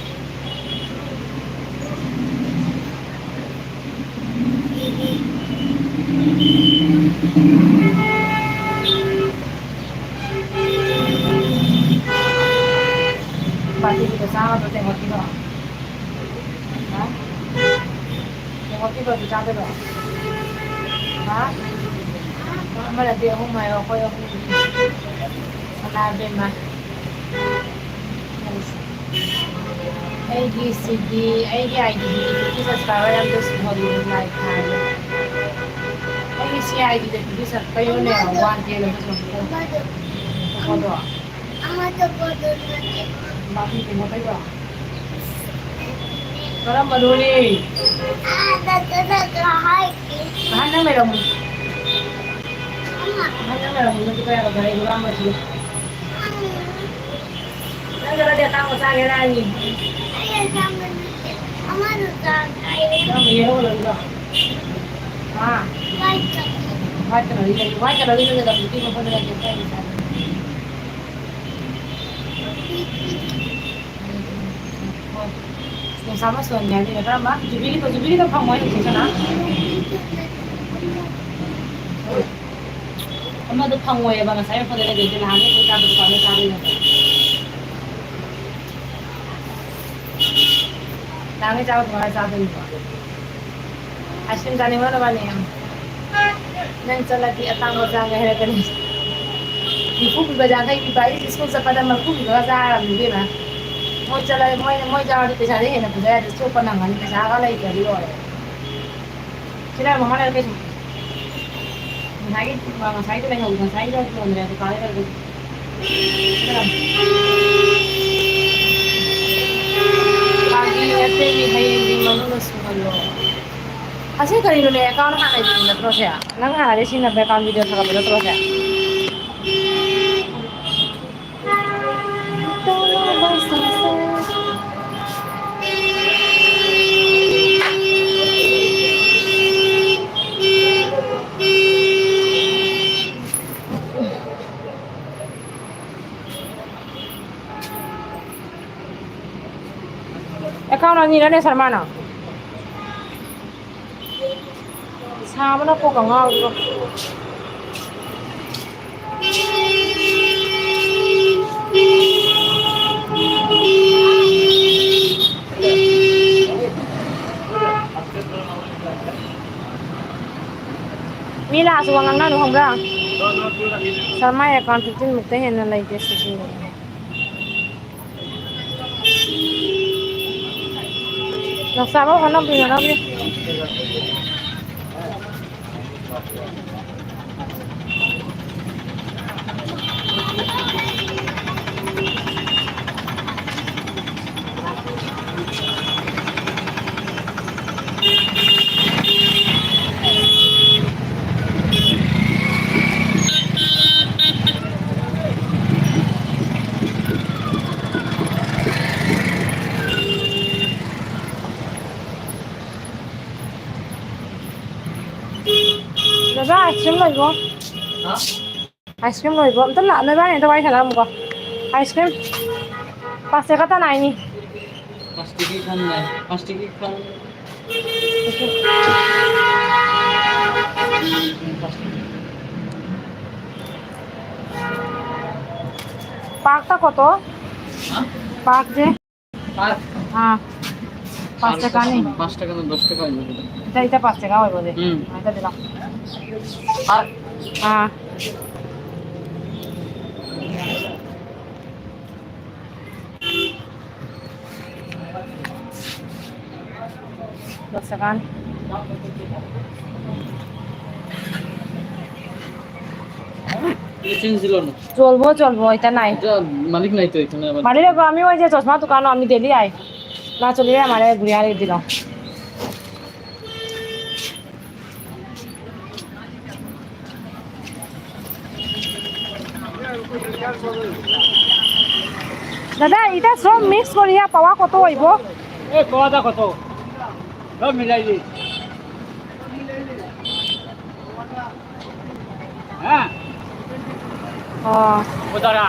ꯕꯥꯇꯤꯟꯗꯣ ꯆꯥꯒꯗ꯭ꯔꯣ ꯇꯦꯡꯀꯣꯠꯀꯤꯗꯣ? ꯀꯤꯂꯣꯗꯨ ꯆꯥꯗꯣꯏꯔꯣ? ꯍꯥ? ꯑꯃꯅꯗꯤ ꯑꯍꯨꯝ ꯍꯥꯏꯌꯣ, ꯑꯩꯈꯣꯏ ꯑꯍꯨꯝ꯫ ꯁꯅꯥ ꯏꯕꯦꯝꯃ꯫ ꯑꯩꯒꯤ ꯁꯤꯗꯤ, ꯑꯩꯒꯤ ꯑꯥꯏ ꯗꯤꯗꯤ ꯐꯤꯐꯇꯤ ꯁꯕꯁꯀ꯭ꯔꯥꯏꯕꯔ ꯑꯝꯇ ꯁꯨꯍꯜꯂꯨ, ꯂꯥꯏꯛ ꯊꯥꯒꯦ꯫ ꯑꯩꯒꯤ ꯁꯤ ꯑꯥꯏ ꯗꯤꯗ ꯐꯤꯐꯇꯤ ꯁꯕ-, ꯀꯩꯅꯣꯅꯦ, ꯋꯥꯟ ꯀꯦ ꯂꯩꯕ ꯁꯨꯝ ꯐꯣꯇꯣꯗꯣ꯫ ꯀꯔꯝꯕꯅꯣꯅꯦ? ꯑꯍꯟ ꯅꯪ ꯂꯩꯔꯝꯃꯨ꯫ ꯑꯍꯟ ꯅꯪ ꯂꯩꯔꯝꯃꯨ, ꯅꯪꯁꯨ ꯀꯌꯥ ꯀꯌꯥ ꯍꯨꯔꯥꯟꯕꯁꯨ꯫ ꯅꯪ ꯈꯔꯗꯤ ꯑꯇꯥꯡꯕ ꯆꯥꯒꯦꯔꯥ ꯍꯥꯏꯅꯤ? ꯀꯔꯝꯕ ꯌꯦꯜꯂꯣ ꯀꯂꯔꯒꯤꯗꯣ? ꯍꯥ? ꯋꯥꯏꯠ ꯀꯂꯔꯒꯤ ꯂꯩ, ꯋꯥꯏꯠ ꯀꯂꯔꯒꯤꯗꯣ ꯂꯩꯔꯝꯃꯨ, ꯅꯨꯄꯤ ꯃꯐꯝꯗ ꯂꯩꯇꯦ, ꯑꯩꯈꯣꯏ ꯍꯥꯏꯕ ꯆꯥꯅꯤ꯫ ꯅꯨꯡꯁꯥ ꯑꯃ ꯁꯣꯟꯒꯦ ꯍꯥꯏꯗꯣꯏꯔꯥ? ꯀꯔꯝꯕ? ꯖꯨꯕꯤꯂꯤꯗꯣ, ꯖꯨꯕꯤꯂꯤꯗꯣ ꯐꯪꯉꯣꯏ ꯍꯧꯖꯤꯛ ꯀꯅꯥ? ꯑꯃꯗꯣ ꯐꯪꯉꯣꯏꯌꯦꯕ, ꯉꯁꯥꯏ ꯃꯐꯝꯗ ꯂꯩꯕꯗꯣ, ꯅꯍꯥꯟꯒꯩ ꯑꯩꯈꯣꯏ ꯆꯥꯕ ꯗꯨꯀꯥꯟꯗ ꯆꯥꯕ ꯌꯥꯗꯕ꯫ ꯅꯍꯥꯟꯒꯩ ꯆꯥꯕ ꯗꯨꯀꯥꯟꯗ ꯆꯥꯗꯣꯏꯅꯤꯀꯣ꯫ ꯑꯥꯏꯁ ꯀ꯭ꯔꯤꯝ ꯆꯥꯅꯤꯡꯕ꯭ꯔꯣ ꯅꯕꯥꯅꯤ? ꯅꯪ ꯆꯠꯂꯗꯤ ꯑꯇꯥꯡꯕ ꯆꯥꯒꯦ ꯍꯥꯏꯔꯛꯀꯅꯤ꯫ ꯅꯤꯐꯨ ꯄꯤꯕ, ꯌꯥꯡꯈꯩ ꯄꯤꯕ, ꯑꯩ ꯁ꯭ꯀꯨꯜ ꯆꯠꯄꯗ ꯃꯔꯤꯐꯨ ꯄꯤꯕꯒ ꯆꯥꯔꯕꯅꯤ ꯏꯕꯦꯝꯃ꯫ ꯃꯣꯏ ꯆꯠꯂꯗꯤ, ꯃꯣꯏ, ꯃꯣꯏ ꯌꯥꯎꯔꯗꯤ ꯄꯩꯁꯥꯗꯩ ꯍꯦꯟꯅ ꯄꯨꯊ ꯌꯥꯗꯦ, ꯆꯣꯞꯄ ꯅꯪꯉꯅꯤ, ꯄꯩꯁꯥꯒ ꯂꯩꯇ꯭ꯔꯗꯤ ꯂꯣꯏꯔꯦ꯫ ꯁꯤꯗ ꯃꯃꯥ ꯂꯩꯔ ꯀꯩꯁꯨ꯫ ꯉꯁꯥꯏꯒꯤ, ꯉꯁꯥꯏꯒꯤꯗꯣ ꯂꯩꯍꯧ-, ꯉꯁꯥꯏꯒꯤꯗꯣ ꯌꯣꯟꯗ꯭ꯔꯦ, ꯗꯨꯀꯥꯟꯗ ꯂꯩꯍꯧꯗ꯭ꯔꯦ꯫ ꯐꯥꯒꯤ ꯅꯠꯇꯦ, ꯃꯤ ꯍꯌꯦꯡꯒꯤ ꯃꯅꯨꯡꯗ ꯁꯨꯍꯜꯂꯣ꯫ ꯑꯁꯤ ꯀꯔꯤꯅꯣꯅꯦ? ꯑꯦꯀꯥꯎꯟ ꯍꯥꯟꯅꯩꯗꯨ ꯅꯠꯇ꯭ꯔꯣ ꯁꯦ? ꯅꯪ ꯍꯥꯟꯅꯗꯩ ꯁꯤꯖꯤꯟꯅꯕ ꯑꯦꯀꯥꯎꯟ ꯚꯤꯗꯤꯑꯣ ꯊꯥꯒꯠꯄ ꯅꯠꯇ꯭ꯔꯣ ꯁꯦ? ꯑꯦꯀꯥꯎꯟ ꯑꯅꯤꯔꯅꯦ ꯁꯔꯃꯥꯅ? ꯁꯥꯕꯅ ꯀꯣꯛꯀ ꯉꯥꯎꯔꯤꯕ꯫ ꯃꯤ ꯂꯥꯛꯑꯁꯨ ꯋꯥ ꯉꯥꯡꯅꯅꯨ ꯈꯪꯕ꯭ꯔꯥ? ꯁꯥꯔ, ꯃꯥꯏ ꯑꯦꯀꯥꯎꯟ ꯐꯤꯐꯇꯤꯟ ꯃꯨꯛꯇ ꯍꯦꯟꯅ ꯂꯩꯇꯦ ꯁꯤꯗꯤ꯫ ꯅꯥꯎꯆꯥꯕ ꯍꯣꯠꯅꯕꯤꯌꯨ, ꯍꯣꯠꯅꯕꯤꯌꯨ꯫ ꯗꯥꯗꯥ, ꯑꯥꯏꯁ ꯀ꯭ꯔꯤꯝ ꯂꯩꯕ꯭ꯔꯣ? ꯍꯥ? ꯑꯥꯏꯁ ꯀ꯭ꯔꯤꯝ ꯂꯣꯏꯕ꯭ꯔꯣ? ꯑꯝꯇ ꯂꯥꯛ-, ꯅꯣꯏꯕꯥꯅꯤ ꯑꯝꯇ ꯋꯥꯔꯤ ꯁꯥꯟꯅꯔꯝꯃꯨꯀꯣ꯫ ꯑꯥꯏꯁ ꯀ꯭ꯔꯤꯝ ꯄꯥꯁ ꯈꯛꯇ ꯅꯥꯏꯅꯤ꯫ ꯄꯥꯁꯇꯤꯒꯤ ꯈꯟ ꯂꯩ꯫ ꯄꯥꯁꯇꯤꯒꯤ ꯈꯟ꯫ ꯄꯥꯛꯇ ꯀꯣꯇꯣ? ꯍꯥ? ꯄꯥꯛꯁꯦ? ꯄꯥꯛ? ꯑꯥ꯫ ꯄꯥꯁ ꯇꯀꯥꯅꯤ? ꯄꯥꯁ ꯇꯀꯥꯅ ꯗꯁ ꯇꯀꯥ ꯑꯣꯏꯕ꯫ ꯏꯇꯥ, ꯏꯇꯥ ꯄꯥꯁ ꯇꯀꯥ ꯑꯣꯏꯕ ꯍꯧꯖꯤꯛ꯫ ꯎꯝ꯫ ꯑꯥ, ꯏꯇꯥ ꯗꯤꯂꯥꯎ꯫ ꯄꯥꯛ꯫ ꯑꯥ꯫ ꯗꯁ ꯇꯀꯥꯅꯤ꯫ চলবো, চলবো, এটা নাই। এটা মালিক নাই তো এখানে আবার। মালিক, আমি ওই যে চশমা দোকানও আমি ডেলি আই। না চলিলে আমারে ঘুরিয়ে দিল। দাদা, এটা সব মিক্স করিয়া পাওয়া কত হইব? এ, পাওয়া দা কত? সব মিলাই দি। হ্যাঁ? ও। ও দাঁড়া।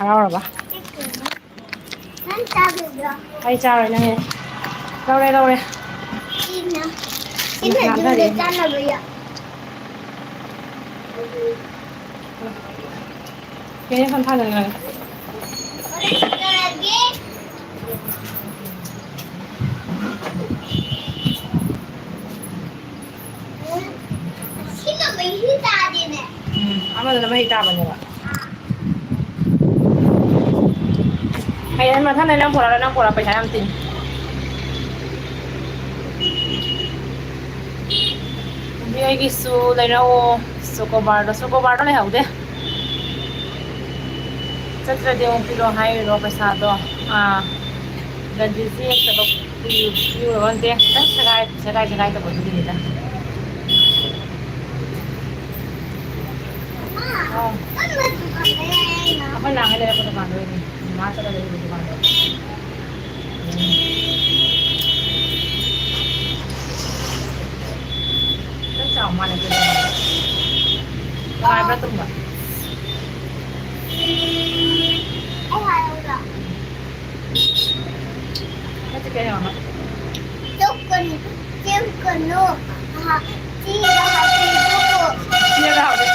ꯍꯔꯥꯎꯔꯕ? ꯅꯪ ꯆꯥꯗꯣꯏꯔꯣ? ꯑꯩ ꯆꯥꯔꯣꯏ, ꯅꯪ ꯍꯦꯛ꯫ ꯂꯧꯔꯦ, ꯂꯧꯔꯦ꯫ ꯁꯤꯅ, ꯁꯤꯅ ꯅꯪ ꯌꯨꯝꯗ ꯆꯥꯅꯕ ꯌꯥ-, ꯀꯩꯅꯣ ꯐꯣꯟ ꯊꯥꯗꯣꯏꯅꯣ? ꯁꯤꯅ ꯃꯍꯤ ꯇꯥꯗꯦꯅꯦ꯫ ꯎꯝ, ꯑꯃꯗꯨꯅ ꯃꯍꯤ ꯇꯥꯕꯅꯦꯕ꯫ ꯍꯌꯦꯡ ꯃꯊꯪꯗ ꯅꯪ ꯄꯨꯔꯛꯑꯣ, ꯅꯪ ꯄꯨꯔꯛꯑꯣ, ꯄꯩꯁꯥ ꯌꯥꯝ ꯇꯤꯡꯉꯤ꯫ ꯅꯨꯄꯤ ꯑꯩꯒꯤꯁꯨ ꯂꯩꯔꯛꯑꯣ꯫ ꯆꯣꯀꯣꯕꯥꯔꯗꯣ, ꯆꯣꯀꯣꯕꯥꯔꯗꯣ ꯂꯩꯍꯧꯗꯦ꯫ ꯆꯠꯇ꯭ꯔꯗꯤ ꯑꯃꯨꯛ ꯄꯤꯔꯛꯑꯣ ꯍꯥꯏꯔꯤꯔꯣ ꯄꯩꯁꯥꯗꯣ? ꯑꯥ, ꯒꯥꯟꯙꯤꯖꯤ ꯊꯕꯛ ꯄꯤꯌꯨ, ꯄꯤꯌꯨ ꯈꯪꯗꯦ꯫ ꯈꯤꯇꯪ ꯁꯦꯒꯥꯏ, ꯁꯦꯒꯥꯏ, ꯁꯦꯒꯥꯏ ꯇꯧꯕ ꯑꯗꯨꯒꯤꯅꯤꯗ꯫ ꯑꯥ꯫ ꯑꯩꯈꯣꯏ ꯃꯥꯒ ꯂꯩꯔꯛꯄ ꯗꯨꯀꯥꯟꯗꯣ ꯑꯣꯏꯅꯤ꯫ ꯃꯥ ꯆꯠꯂ ꯂꯩꯔꯨꯕ ꯗꯨꯀꯥꯟꯗꯣ꯫ ꯈꯤꯇꯪ ꯆꯥꯎ ꯃꯥꯜꯂꯦ ꯑꯗꯨꯗꯤ꯫ ꯅꯨꯡꯉꯥꯏꯕ꯭ꯔꯥ ꯇꯨꯝꯕ? ꯑꯩ ꯍꯥꯏꯔꯛꯎꯔꯣ? ꯅꯠꯇꯦ, ꯀꯩꯅꯣ ꯑꯃ꯫ ꯆꯨꯞꯀꯅꯨ, ꯆꯨꯞꯀꯅꯨ꯫ ꯑꯍ, ꯆꯤꯗ ꯍꯥꯞꯄꯤꯌꯨ꯫ ꯆꯤꯗ ꯍꯥꯞꯄꯤꯌꯨ꯫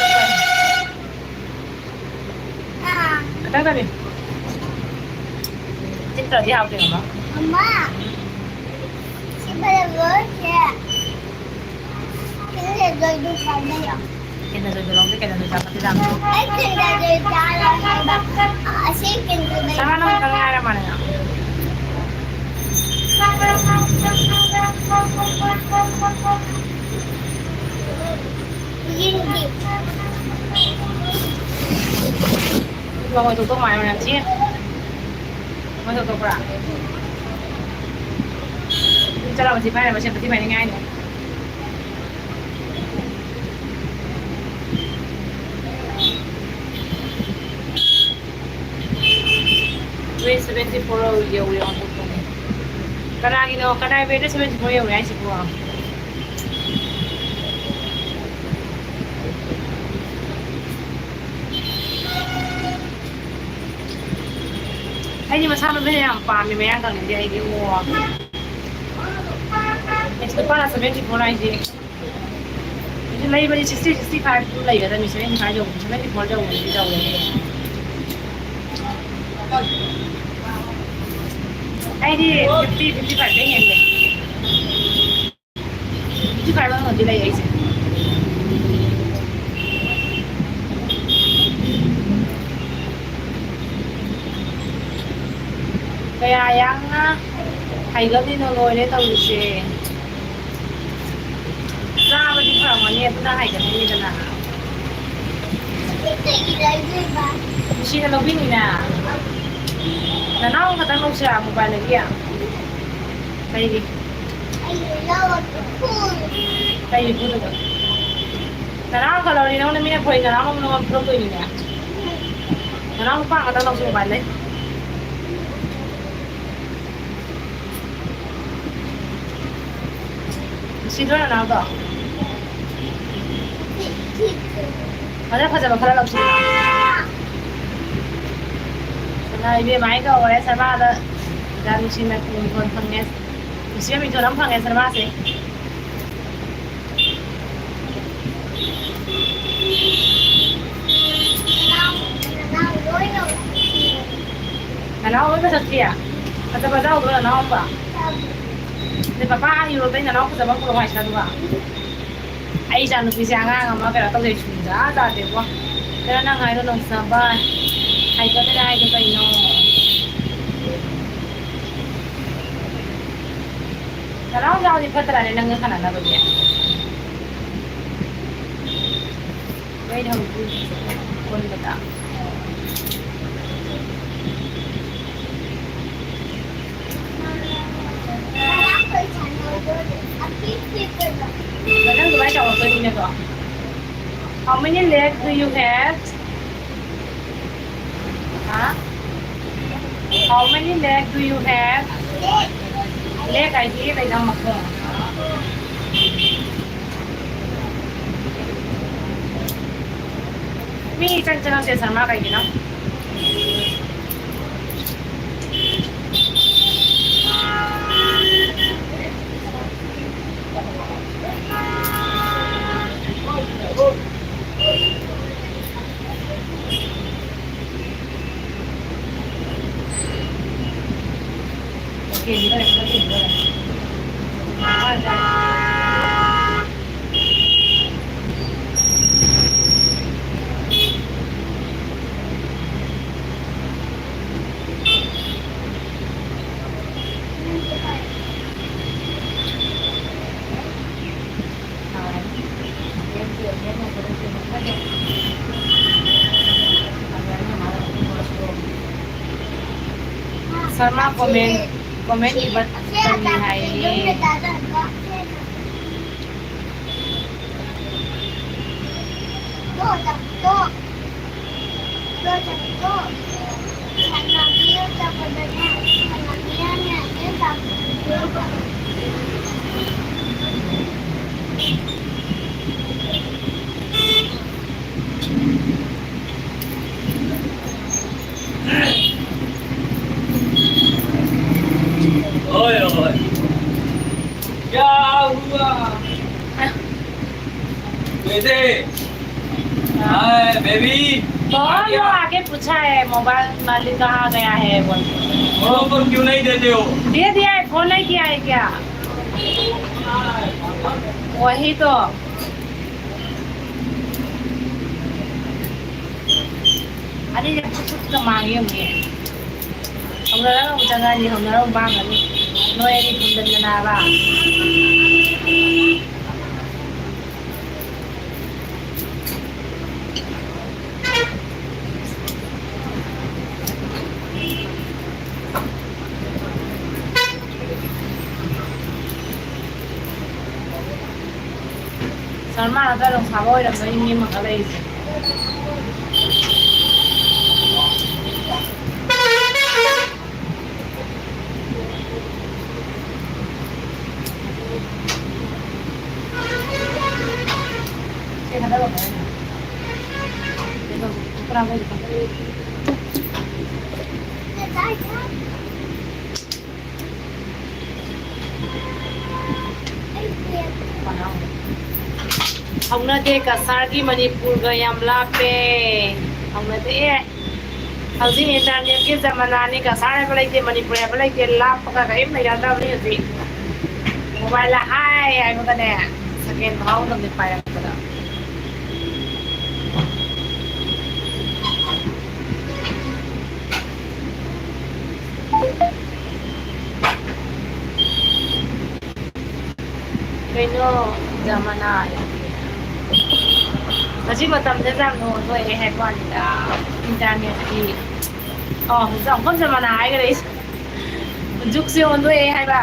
ꯑꯥ꯫ ꯈꯤꯇꯪ ꯇꯅꯤ꯫ ꯆꯤꯠꯇ꯭ꯔꯗꯤ ꯍꯥꯎꯇꯦ, ꯃꯃꯥ꯫ ꯃꯃꯥ, ꯁꯤ ꯐꯖꯕꯁꯦ꯫ ꯁꯤ ꯐꯖꯕꯗꯣ ꯑꯩ ꯑꯗꯨꯝ ꯄꯥꯝꯖꯩꯌꯦ꯫ ꯀꯦꯟꯗ꯭ꯔꯖꯣꯏꯗꯣ ꯂꯧꯒꯦ, ꯀꯦꯟꯗ꯭ꯔꯖꯣꯏ ꯆꯥ ꯐꯠꯇꯤ ꯂꯥꯛꯇꯦ꯫ ꯑꯩ ꯀꯦꯟꯗ꯭ꯔꯖꯣꯏ ꯆꯥ ꯂꯧꯒꯦꯕ꯫ ꯑꯁꯤ ꯀꯦꯟꯗ꯭ꯔꯖꯣꯏ ꯆꯥ ꯂꯧꯒꯦ꯫ ꯆꯥ ꯂꯧꯒꯦ ꯉꯥꯏꯔ ꯃꯥꯜꯂꯦ ꯅꯪ꯫ ꯌꯦꯡꯒꯦ꯫ ꯃꯉꯣꯟ ꯊꯣꯛꯇꯧ ꯃꯥꯜꯂꯦ ꯃꯌꯥꯝ ꯆꯦ꯫ ꯃꯉꯣꯟ ꯊꯣꯛꯇꯣꯛꯄ꯭ꯔꯥ? ꯆꯠꯂꯣ ꯃꯁꯤ ꯄꯥꯏꯔ ꯃꯁꯤ ꯃꯊꯤ ꯐꯥꯏꯅꯤꯡꯉꯥꯏꯅꯤ꯫ Three seventy four ꯌꯧꯔꯦ ꯑꯣꯟꯊꯣꯛꯄꯅꯦ꯫ ꯀꯅꯥꯒꯤꯅꯣ? ꯀꯅꯥꯏ ꯕꯦꯒꯇ seventy four ꯌꯧꯔꯦ ꯍꯥꯏꯁꯤꯕꯣ? ꯑꯩꯗꯤ ꯃꯁꯥ ꯃꯊꯟꯇ ꯌꯥꯝ ꯄꯥꯝꯃꯦ ꯃꯌꯥꯡ ꯀꯪꯉꯤꯁꯦ ꯑꯩꯗꯤ, ꯑꯣ꯫ ꯑꯩꯁ, ꯂꯨꯄꯥ ꯁꯚꯦꯟꯇꯤ ꯐꯣꯔ ꯍꯥꯏꯁꯦ꯫ ꯑꯩꯁꯨ ꯂꯩꯕꯗꯤ ꯁꯤꯛꯁꯇꯤ, ꯁꯤꯛꯁꯇꯤ ꯐꯥꯏꯚ ꯑꯗꯨꯝ ꯂꯩꯒꯗꯕꯅꯤ, ꯁꯚꯦꯟꯇꯤ ꯐꯥꯏꯚ ꯌꯧꯕ, ꯁꯚꯦꯟꯇꯤ ꯐꯣꯔ ꯌꯧꯕꯗꯤ ꯇꯧꯋꯦ꯫ ꯑꯩꯗꯤ ꯐꯤꯐꯇꯤ, ꯐꯤꯐꯇꯤ ꯐꯥꯏꯚꯇꯩ ꯍꯦꯟꯗꯦ꯫ ꯐꯤꯐꯇꯤ ꯐꯥꯏꯚ ꯃꯅꯨꯡꯗꯗꯤ ꯂꯩ ꯑꯩꯁꯦ꯫ ꯀꯌꯥ ꯌꯥꯡꯅ ꯍꯩꯒꯠꯂꯤꯅꯣ ꯂꯣꯏꯔꯦ ꯇꯧꯔꯤꯁꯦ꯫ ꯆꯥꯕꯗꯤ ꯐꯔꯝꯒꯅꯤ, ꯑꯗꯨꯅ ꯍꯩꯒꯠꯂꯤꯅꯤꯗꯅ꯫ ꯅꯨꯡꯁꯤꯅ ꯂꯧꯕꯤꯅꯤꯅ꯫ ꯅꯅꯥꯎ ꯈꯛꯇꯪ ꯂꯧꯁꯤꯔꯥ ꯃꯣꯕꯥꯏꯜꯗꯒꯤ? ꯀꯩꯒꯤ? ꯀꯩꯒꯤ ꯐꯨꯗꯣꯏꯕ? ꯅꯅꯥꯎ ꯈꯛ ꯂꯧꯔꯗꯤ ꯅꯉꯣꯟꯗ ꯃꯤꯅ ꯐꯨꯔꯗꯤ ꯅꯅꯥꯎ ꯅꯉꯣꯟꯗ ꯐꯨꯔꯛꯇꯣꯏꯅꯤꯅꯦ꯫ ꯅꯅꯥꯎ ꯅꯨꯄꯥ ꯉꯥꯛꯇ ꯂꯧꯁꯤ ꯃꯣꯕꯥꯏꯜꯗꯩ꯫ ꯅꯨꯡꯁꯤꯗ꯭ꯔꯣ ꯅꯅꯥꯎꯗꯣ? ꯐꯖ ꯐꯖꯕ ꯈꯔ ꯂꯧꯁꯤ꯫ ꯁꯅꯥ ꯏꯕꯦꯝꯃ ꯍꯥꯏ ꯀꯧꯈꯔꯦ ꯁꯔꯃꯥꯗ꯫ ꯌꯥꯝ ꯅꯨꯡꯁꯤꯅ ꯃꯤꯡꯊꯣꯟ ꯐꯪꯉꯦ꯫ ꯅꯨꯡꯁꯤꯕ ꯃꯤꯡꯊꯣꯟ ꯑꯃ ꯐꯪꯉꯦ ꯁꯔꯃꯥꯁꯦ꯫ ꯅꯅꯥꯎ ꯂꯣꯏ ꯃꯁꯛ ꯊꯤ꯫ ꯐꯖꯕ ꯌꯥꯎꯗ꯭ꯔꯣ ꯅꯅꯥꯎ ꯑꯝꯕ? ꯑꯗꯩ ꯄꯄꯥ ꯌꯨꯔꯣꯞꯇꯩ ꯅꯅꯥꯎ ꯐꯖꯕ ꯑꯃ ꯄꯨꯔꯛꯑꯣ ꯍꯥꯏꯁꯤꯅ ꯑꯗꯨꯒ꯫ ꯑꯩ ꯏꯆꯥ ꯅꯨꯄꯤꯁꯦ ꯑꯉꯥꯡ ꯑꯃ ꯀꯩꯅꯣ ꯇꯧꯖꯩ ꯁꯨꯡꯖꯥ ꯖꯥꯗꯦꯀꯣ꯫ ꯀꯩꯅꯣ ꯅꯪ ꯍꯥꯏꯗꯣ ꯅꯣꯡ ꯆꯥꯕ ꯍꯥꯏꯒꯗ꯭ꯔꯥ ꯍꯥꯏꯗꯣ ꯀꯩꯅꯣ? ꯅꯅꯥꯎ ꯌꯥꯎꯗꯤ ꯐꯠꯇ꯭ꯔꯥꯅꯦ ꯅꯪꯒ ꯁꯥꯟꯅꯅꯕꯒꯤ? ꯑꯩꯅ ꯍꯧꯖꯤꯛ ꯀꯣꯟꯕꯗ꯫ ꯃꯊꯪ ꯑꯗꯨꯃꯥꯏꯅ ꯇꯧꯔꯛꯇꯣꯏꯅꯤꯅꯦꯀꯣ꯫ How many leg do you have? ꯍꯥ? How many leg do you have? Leg ꯍꯥꯏꯗꯤ ꯂꯩꯅꯥ ꯃꯈꯣꯡ꯫ ꯃꯤ ꯏꯆꯪ ꯆꯪꯉꯛꯇꯦ ꯁꯔꯃꯥ ꯀꯩꯒꯤꯅꯣ? शर्मा कमेंट, कमेंट की बात करनी है ये। ओए ओए, क्या हुआ? कैसे? Hi baby. बहुत लोग आके पूछा है मोबाइल मालिक कहाँ गया है बोल के। फोन पर क्यों नहीं देते हो? दे दिया है, फोन नहीं किया है क्या? वही तो। ꯑꯅꯤꯁꯦ ꯈꯨꯠ ꯈꯨꯠꯀ ꯃꯥꯡꯉꯦ ꯌꯦꯡꯉꯨꯅꯦ꯫ ꯍꯧꯅꯔꯒ ꯑꯃꯨꯛ ꯆꯪꯉꯛꯑꯅꯤ, ꯍꯧꯅꯔꯒ ꯑꯃꯨꯛ ꯃꯥꯡꯉꯅꯤ꯫ ꯅꯣꯏ ꯑꯅꯤ ꯊꯨꯝꯖꯤꯟꯗꯅꯕ꯫ ꯁꯔꯃꯥ ꯅꯠꯇ꯭ꯔ ꯅꯣꯡꯁꯥꯕ ꯑꯣꯏꯔꯝꯗꯣꯏꯅꯤ ꯃꯤ ꯑꯃꯈꯛ ꯂꯩꯔꯤꯁꯦ꯫ ꯍꯧꯅꯗꯦ, ꯀꯁꯥꯔꯒꯤ ꯃꯅꯤꯄꯨꯔꯒ ꯌꯥꯝ ꯂꯥꯞꯄꯦ꯫ ꯍꯧꯅꯗꯦ꯫ ꯍꯧꯖꯤꯛ ꯏꯟꯇꯔꯅꯦꯠꯀꯤ ꯖꯃꯥꯅꯥꯅꯤ, ꯀꯁꯥꯔ ꯍꯥꯏꯕ ꯂꯩꯇꯦ, ꯃꯅꯤꯄꯨꯔ ꯍꯥꯏꯕ ꯂꯩꯇꯦ, ꯂꯥꯞꯄꯒ ꯀꯔꯤꯝ ꯂꯩꯅꯗ꯭ꯔꯕꯅꯤ ꯍꯧꯖꯤꯛ꯫ ꯃꯣꯕꯥꯏꯜꯗ ꯍꯥꯏ ꯍꯥꯏꯕꯒꯅꯦ, ꯁꯦꯀꯦꯟ ꯐꯥꯍꯧꯗꯕꯅꯤ ꯄꯥꯏꯔꯛꯄꯗ꯫ ꯀꯩꯅꯣ, ꯖꯃꯥꯅꯥ ꯍꯥꯏꯗꯤ ꯍꯧꯖꯤꯛ ꯃꯇꯝꯗ ꯌꯥꯝ ꯂꯨꯍꯣꯡꯗꯣꯛꯑꯦ ꯍꯥꯏꯕ ꯋꯥꯅꯤꯗ, ꯏꯟꯇꯔꯅꯦꯠꯀꯤ꯫ ꯑꯣ, ꯍꯧꯖꯤꯛ ꯑꯃꯨꯛꯀ ꯖꯃꯥꯅꯥ ꯍꯥꯏꯈ꯭ꯔꯦ ꯑꯩꯁꯦ꯫ ꯖꯨꯛꯁꯦ ꯑꯣꯟꯊꯣꯛꯑꯦ ꯍꯥꯏꯕ꯫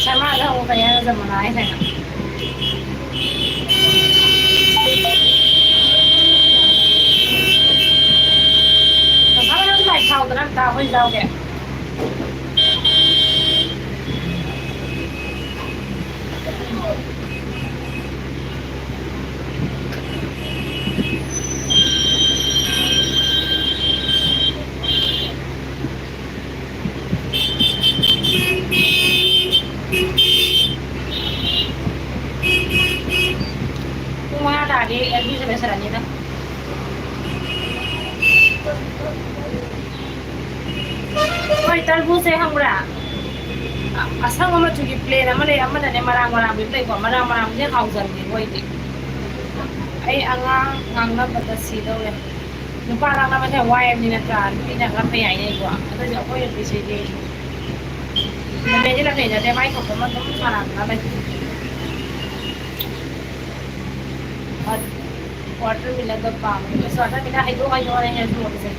ꯁꯔꯃꯥꯗ ꯍꯧꯕ ꯀꯩ ꯍꯥꯏꯅꯣ ꯖꯃꯨꯅꯥ ꯍꯥꯏꯁꯦ? ꯉꯁꯥꯏ ꯅꯪ ꯂꯥꯏ ꯊꯥꯎꯗꯅ ꯑꯝꯇ ꯑꯩꯈꯣꯏ ꯌꯥꯎꯒꯦ꯫ ꯄꯨꯡ ꯃꯉꯥ ꯇꯥꯔꯗꯤ ꯑꯦꯜꯕꯤꯁꯦ ꯂꯣꯏꯁꯤꯜꯂꯅꯤꯗ꯫ ꯍꯣꯏ, ꯇꯔꯕꯨꯖꯁꯦ ꯈꯪꯕ꯭ꯔꯥ? ꯑ-, ꯑꯁꯪꯕ ꯃꯆꯨꯒꯤ ꯄ꯭ꯂꯦꯟ ꯑꯃ ꯂꯩ, ꯑꯃꯗꯅꯦ ꯃꯔꯥꯡ ꯃꯔꯥꯡꯕꯤ ꯑꯃ ꯂꯩꯀꯣ, ꯃꯔꯥꯡ ꯃꯔꯥꯡꯕꯤꯁꯦ ꯍꯥꯎꯖꯗꯦ ꯃꯣꯏꯗꯤ꯫ ꯑꯩ ꯑꯉꯥꯡ ꯉꯥꯡꯅꯕꯗ ꯁꯤꯗꯧꯔꯦ꯫ ꯅꯨꯄꯥ ꯉꯥꯡꯅꯕꯁꯦ ꯌꯥꯝ ꯋꯥꯏ ꯍꯥꯏꯕꯅꯤ ꯅꯠꯇ꯭ꯔꯥ? ꯅꯨꯄꯤꯅ ꯈꯔ ꯐꯩ ꯍꯥꯏꯅꯩꯀꯣ꯫ ꯑꯗꯨꯏꯁꯨ ꯑꯩꯈꯣꯏ ꯅꯨꯄꯤꯁꯤꯗꯤ ꯂꯝꯍꯦꯟꯗꯤ ꯂꯝꯍꯦꯟꯖꯗꯦ, ꯃꯥꯏ ꯊꯣꯛꯄ ꯑꯃ ꯑꯗꯨꯝ ꯁꯥꯟꯅꯗꯅ ꯂꯩ꯫ ꯋꯥꯇꯔꯃꯦꯂꯟꯗꯣ ꯄꯥꯝꯃꯦ꯫ ꯑꯁ, ꯋꯥꯇꯔꯃꯦꯂꯟ ꯍꯩꯗꯣꯛ ꯍꯩꯗꯣꯛꯑꯅ ꯑꯩꯅ ꯌꯣꯜꯂꯤꯁꯦ꯫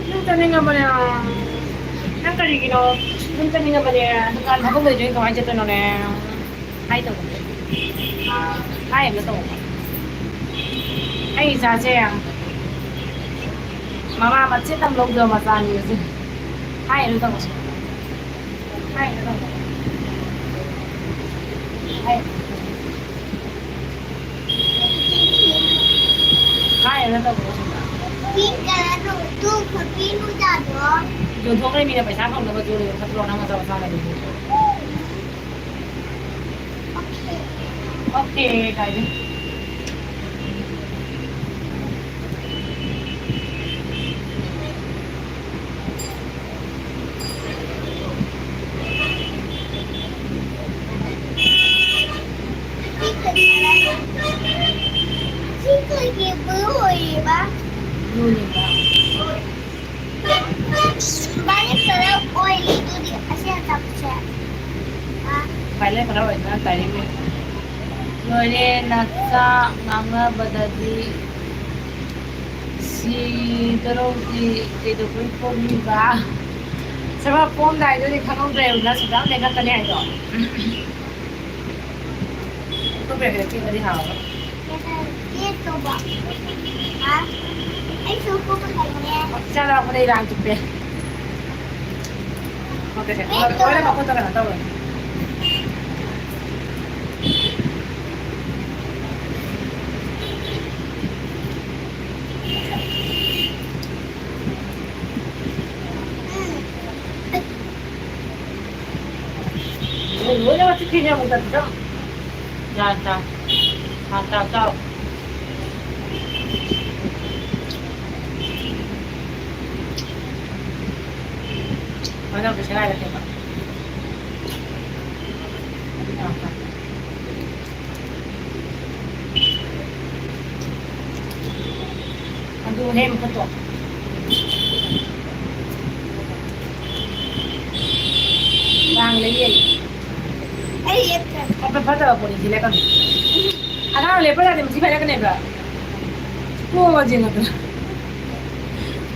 ꯅꯪ ꯆꯠꯅꯤꯡꯉꯕꯅꯦ? ꯅꯪ ꯀꯔꯤꯒꯤꯅꯣ? ꯌꯨꯝ ꯆꯠꯅꯤꯡꯉꯕꯅꯦ, ꯗꯨꯀꯥꯟ ꯐꯝꯐꯝ ꯂꯩꯇ꯭ꯔꯗꯤ ꯀꯃꯥꯏꯅ ꯆꯠꯇꯣꯏꯅꯣꯅꯦ? ꯍꯥꯏ ꯇꯧꯕꯅꯦ꯫ ꯍꯥꯏ ꯑꯝꯇ ꯇꯧꯕ꯫ ꯑꯩ ꯏꯆꯥꯁꯦ ꯃꯃꯥ ꯃꯆꯦꯠ ꯑꯃ ꯂꯧꯗꯕ ꯃꯆꯥꯅꯤ ꯑꯁꯦ꯫ ꯍꯥꯏ ꯑꯝꯇ ꯇꯧꯕ꯫ ꯍꯥꯏ ꯑꯝꯇ ꯇꯧꯕ꯫ ꯍꯥꯏ꯫ ꯍꯥꯏ ꯑꯝꯇ ꯇꯧꯕ꯫ ꯄꯤꯡ ꯀꯂꯔꯗꯣ, ꯇꯨ ꯐꯣꯔꯇꯤ ꯅꯨꯡꯖꯥꯗꯣ꯫ ꯌꯣꯟꯊꯣꯛꯈ꯭ꯔꯦ ꯃꯤꯅ ꯄꯩꯁꯥ ꯐꯪꯅꯕ ꯆꯣꯔꯤꯕ ꯐꯠꯇ꯭ꯔꯣ ꯅꯪ ꯃꯆꯥ ꯃꯆꯥ ꯂꯩꯕꯗꯨ? ꯑꯣꯀꯦ꯫ ꯑꯣꯀꯦ, ꯀꯥꯏꯗꯦ꯫ ꯁꯤ ꯀꯩꯒꯤ ꯕ꯭ꯂꯨ ꯑꯣꯏꯔꯤꯕ? ꯕ꯭ꯂꯨꯅꯦꯕ꯫ ꯚꯥꯏꯂꯦꯠ ꯀꯂꯔ ꯑꯣꯏꯔꯤꯗꯨꯗꯤ ꯑꯁꯤ ꯑꯆꯥꯄꯣꯠꯁꯦ꯫ ꯑꯥ꯫ ꯚꯥꯏꯂꯦꯠ ꯀꯂꯔ ꯑꯣꯏꯗꯅ ꯇꯥꯏꯔꯤꯡ ꯂꯣꯏꯔꯦ, ꯅꯆꯥ ꯉꯥꯡꯅꯕꯗꯗꯤ ꯁꯤꯗꯔꯣꯝꯗꯤ ꯀꯩꯗꯧꯕꯩ ꯄꯣꯝꯃꯤꯕ? ꯁꯦꯕꯥ ꯄꯣꯝꯗꯥꯏꯗꯨꯗꯤ ꯈꯪꯍꯧꯗ꯭ꯔꯦ, ꯎꯅ ꯁꯨꯡꯗꯥ ꯂꯦꯡꯉꯛꯀꯅꯤ ꯍꯥꯏꯗꯣ꯫ ꯈꯨꯠ ꯄꯦꯛ ꯄꯦꯛ ꯆꯤꯛꯄꯗꯤ ꯍꯥꯎꯔꯣꯏ꯫ ꯆꯥ ꯂꯥꯎꯕꯗ ꯏꯔꯥꯡ ꯆꯨꯞꯄꯦ꯫ ꯂꯣꯏꯅ ꯃꯈꯨꯠꯇ ꯀꯩꯅꯣ ꯇꯧꯔꯦ꯫ ꯂꯣꯏꯅꯃꯛ ꯆꯤꯛꯈꯤꯅꯦ ꯑꯃꯨꯛ ꯇꯠꯄꯗ꯫ ꯒ꯭ꯌꯥꯟ ꯇꯥ꯫ ꯒ꯭ꯌꯥꯟ ꯇꯥ ꯆꯥꯎ꯫ ꯃꯅꯝꯗꯣ ꯁꯦꯒꯥꯏꯔꯛꯀꯦꯕ꯫ ꯑꯗꯨ ꯍꯦꯛ ꯃꯈꯨꯠꯇꯣ꯫ ꯀꯥꯡ ꯂꯩꯌꯦ꯫ ꯑꯩ ꯌꯦꯠꯇ꯭ꯔꯦ꯫ ꯑꯐ ꯐꯠꯇꯕ ꯄꯣꯠꯅꯤ ꯊꯤꯜꯂꯛꯀꯅꯨ꯫ ꯑꯉꯥꯡ ꯂꯦꯞꯄ ꯌꯥꯗꯦ, ꯃꯊꯤ ꯐꯥꯏꯔꯛꯀꯅꯦꯕ꯫ ꯇꯣꯛꯑꯁꯤ ꯅꯠꯇ꯭ꯔꯥ?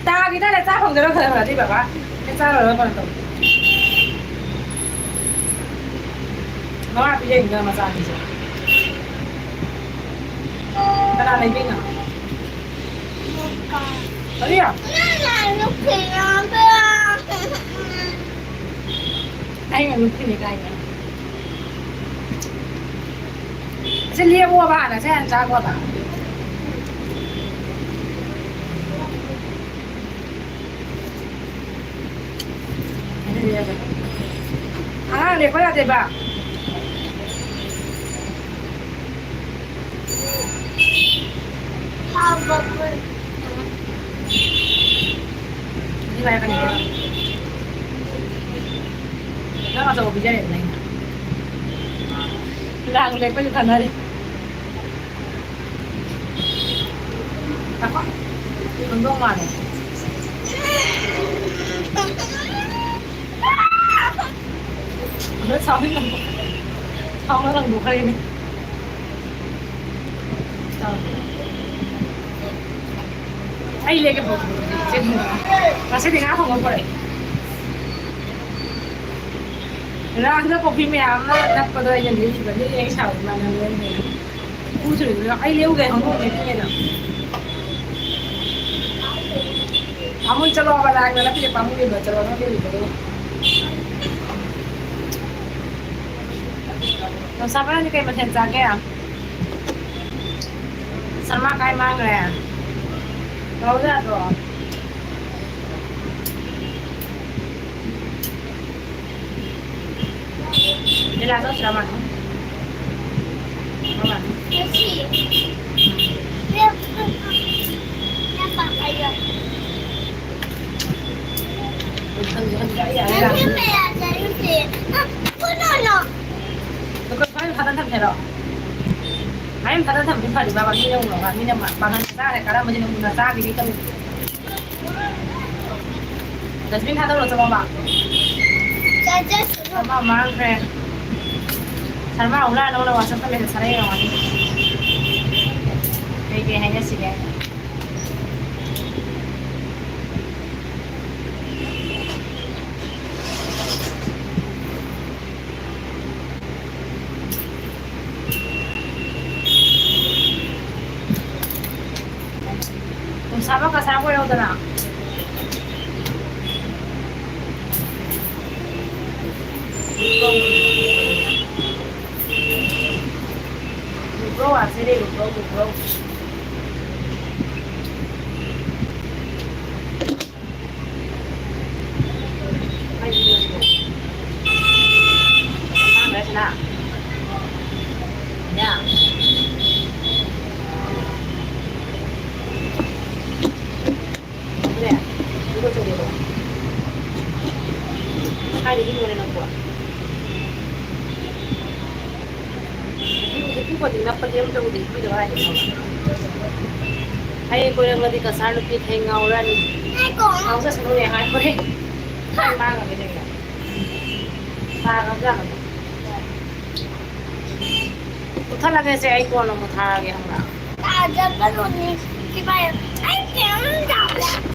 ꯇꯥꯈꯤ ꯇꯥꯔꯦ, ꯆꯥ ꯐꯪꯗꯣꯏꯔꯣ ꯈꯔ ꯈꯔꯗꯤ ꯕꯕꯥ? ꯑꯩ ꯆꯥ ꯂꯣꯏꯔꯒ ꯀꯩꯅꯣ ꯇꯧꯒꯦ꯫ ꯃꯃꯥ ꯄꯤꯖꯩꯅꯤꯅ ꯃꯆꯥꯅꯤꯁꯦ꯫ ꯀꯅꯥ ꯂꯩꯕꯩꯅꯣ? ꯀꯔꯤ? ꯑꯩꯅ ꯅꯨꯄꯤꯅꯤ ꯀꯥꯏꯅ꯫ ꯑꯁꯤ ꯂꯦꯞꯄꯣꯕ ꯍꯥꯟꯅ, ꯁꯤ ꯍꯥꯟꯅ ꯆꯥꯒꯣꯕ꯫ ꯑꯉꯥꯡ ꯂꯦꯞꯄ ꯌꯥꯗꯦꯕ꯫ ꯑꯗꯨ ꯍꯥꯏꯔꯛꯀꯅꯤ꯫ ꯅꯪ ꯑꯆꯧꯕ ꯄꯤꯖꯔꯦꯗꯅ ꯑꯩꯅ꯫ ꯂꯥꯡ ꯂꯦꯞꯄꯁꯨ ꯈꯟꯅꯔꯤ꯫ ꯉꯥꯏꯈꯣ꯫ ꯍꯪꯗꯣꯡ ꯃꯥꯜꯂꯦ꯫ ꯑꯗ ꯁꯥꯎꯅꯤꯡꯉꯛꯄ꯫ ꯁꯥꯎꯅ ꯂꯪꯗꯣꯛꯈ꯭ꯔꯦꯅꯦ꯫ ꯑꯩ ꯂꯦꯛꯀꯦ ꯄꯨꯔꯛꯄꯗꯨꯗꯤ ꯏꯆꯦ ꯊꯣꯡꯉꯒ꯫ ꯉꯁꯤꯗꯤ ꯉꯥ ꯊꯣꯡꯕ ꯄꯨꯔꯛꯑꯦ꯫ ꯉꯔꯥꯡꯗ ꯀꯣꯐꯤ ꯃꯌꯥꯝ ꯑꯃ ꯅꯞꯄꯗꯣ ꯑꯩꯅ ꯂꯦꯛꯈꯤꯕ꯫ ꯂꯦꯛꯑꯦ ꯑꯩ ꯁꯥꯎꯔꯤ ꯃꯥꯅ ꯂꯦꯛꯑꯦ꯫ ꯏꯄꯨ ꯁꯨꯔꯤꯗꯨꯅ ꯑꯩ ꯂꯦꯛꯎꯒꯦ ꯍꯪꯉꯣ ꯂꯦꯛꯀꯦꯅ꯫ ꯑꯃꯨꯜ ꯆꯠꯂꯣ ꯍꯥꯏꯕ ꯂꯥꯏꯅ ꯅꯠꯇꯦ ꯄꯥꯝꯃꯨꯏꯕ ꯆꯠꯂꯣ ꯅꯪ ꯂꯦꯛꯎꯕꯗꯣ꯫ ꯅꯥꯎꯆꯥ ꯅꯪꯗꯤ ꯀꯩ ꯃꯊꯦꯜ ꯆꯥꯒꯦ? ꯁꯜꯃꯥ ꯀꯥꯏ ꯃꯥꯡꯈ꯭ꯔꯦ? ꯀꯧ ꯌꯥꯗ꯭ꯔꯣ? ꯂꯤꯂꯥ ꯆꯧꯁꯤꯔꯥ ꯃꯥꯅ? ꯃꯥꯅ? ꯑꯩꯈꯣꯏ ꯁ꯭ꯋꯥꯏꯗ ꯊꯥꯗ ꯊꯝꯁꯦꯔꯣ? ꯃꯌꯥꯝ ꯊꯥꯗ ꯊꯝꯕꯗꯤ ꯐꯔꯤꯕ, ꯃꯤꯅ ꯎꯔꯒ, ꯃꯤꯅ ꯃꯥ-, ꯃꯥꯡꯍꯟ ꯆꯥꯔꯦ, ꯀꯔꯝꯕꯁꯤꯅ ꯃꯨꯟꯅ ꯆꯥꯈꯤꯒꯦ ꯇꯧꯔꯤ꯫ Dustbin ꯊꯥꯗꯧꯔꯣ, ꯆꯠꯂꯣꯕ꯫ ꯆꯥꯖꯁꯅꯨ꯫ ꯑꯃ ꯃꯥꯡꯈ꯭ꯔꯦ꯫ ꯁꯔꯃ ꯍꯧꯂꯥ ꯅꯉꯣꯟꯗ WhatsApp-ꯇ message ꯊꯥꯔꯛꯏ ꯑꯣꯏꯔꯝꯒꯅꯤ꯫ ꯀꯩ ꯀꯩ ꯍꯥꯏꯅꯁꯤꯒꯦ? ꯀꯅꯥ? ꯂꯨꯈ꯭ꯔꯣ, ꯋꯥꯁꯦ ꯂꯨꯈ꯭ꯔꯣ, ꯂꯨꯈ꯭ꯔꯣ꯫ ꯀꯥꯏꯗꯒꯤꯅꯣꯅꯦ ꯅꯪꯕꯣ? ꯍꯤꯄꯨꯒꯗꯤ ꯅꯞꯄꯗꯤ ꯑꯝꯇ ꯎꯗꯦ, ꯍꯤꯄꯨꯗꯣ ꯀꯗꯥꯏꯗꯩꯅꯣ? ꯍꯌꯦꯡ ꯀꯣꯏꯔꯛꯂꯗꯤ ꯀꯁꯥꯔ ꯅꯨꯄꯤ ꯊꯦꯡ ꯉꯥꯎꯔꯅꯤ꯫ ꯉꯥꯏꯈꯣ꯫ ꯉꯥꯎꯖꯁꯅꯨꯅꯦ, ꯉꯥꯏꯈꯣꯍꯦ꯫ ꯃꯥꯡꯉꯒꯦ ꯅꯪꯅ꯫ ꯇꯥꯈ꯭ꯔꯕꯖꯥꯠꯂꯣ? ꯃꯨꯠꯊꯠꯂꯒꯦꯁꯦ, ꯑꯩ ꯀꯣꯟꯅ ꯑꯃꯨꯛ ꯊꯥꯔꯒꯦ, ꯈꯪꯕ꯭ꯔꯥ? ꯇꯥꯖꯒꯅꯨꯅꯦ, ꯁꯤꯐꯥꯏ꯫ ꯑꯩ ꯀꯩꯝ ꯇꯥꯗꯦ꯫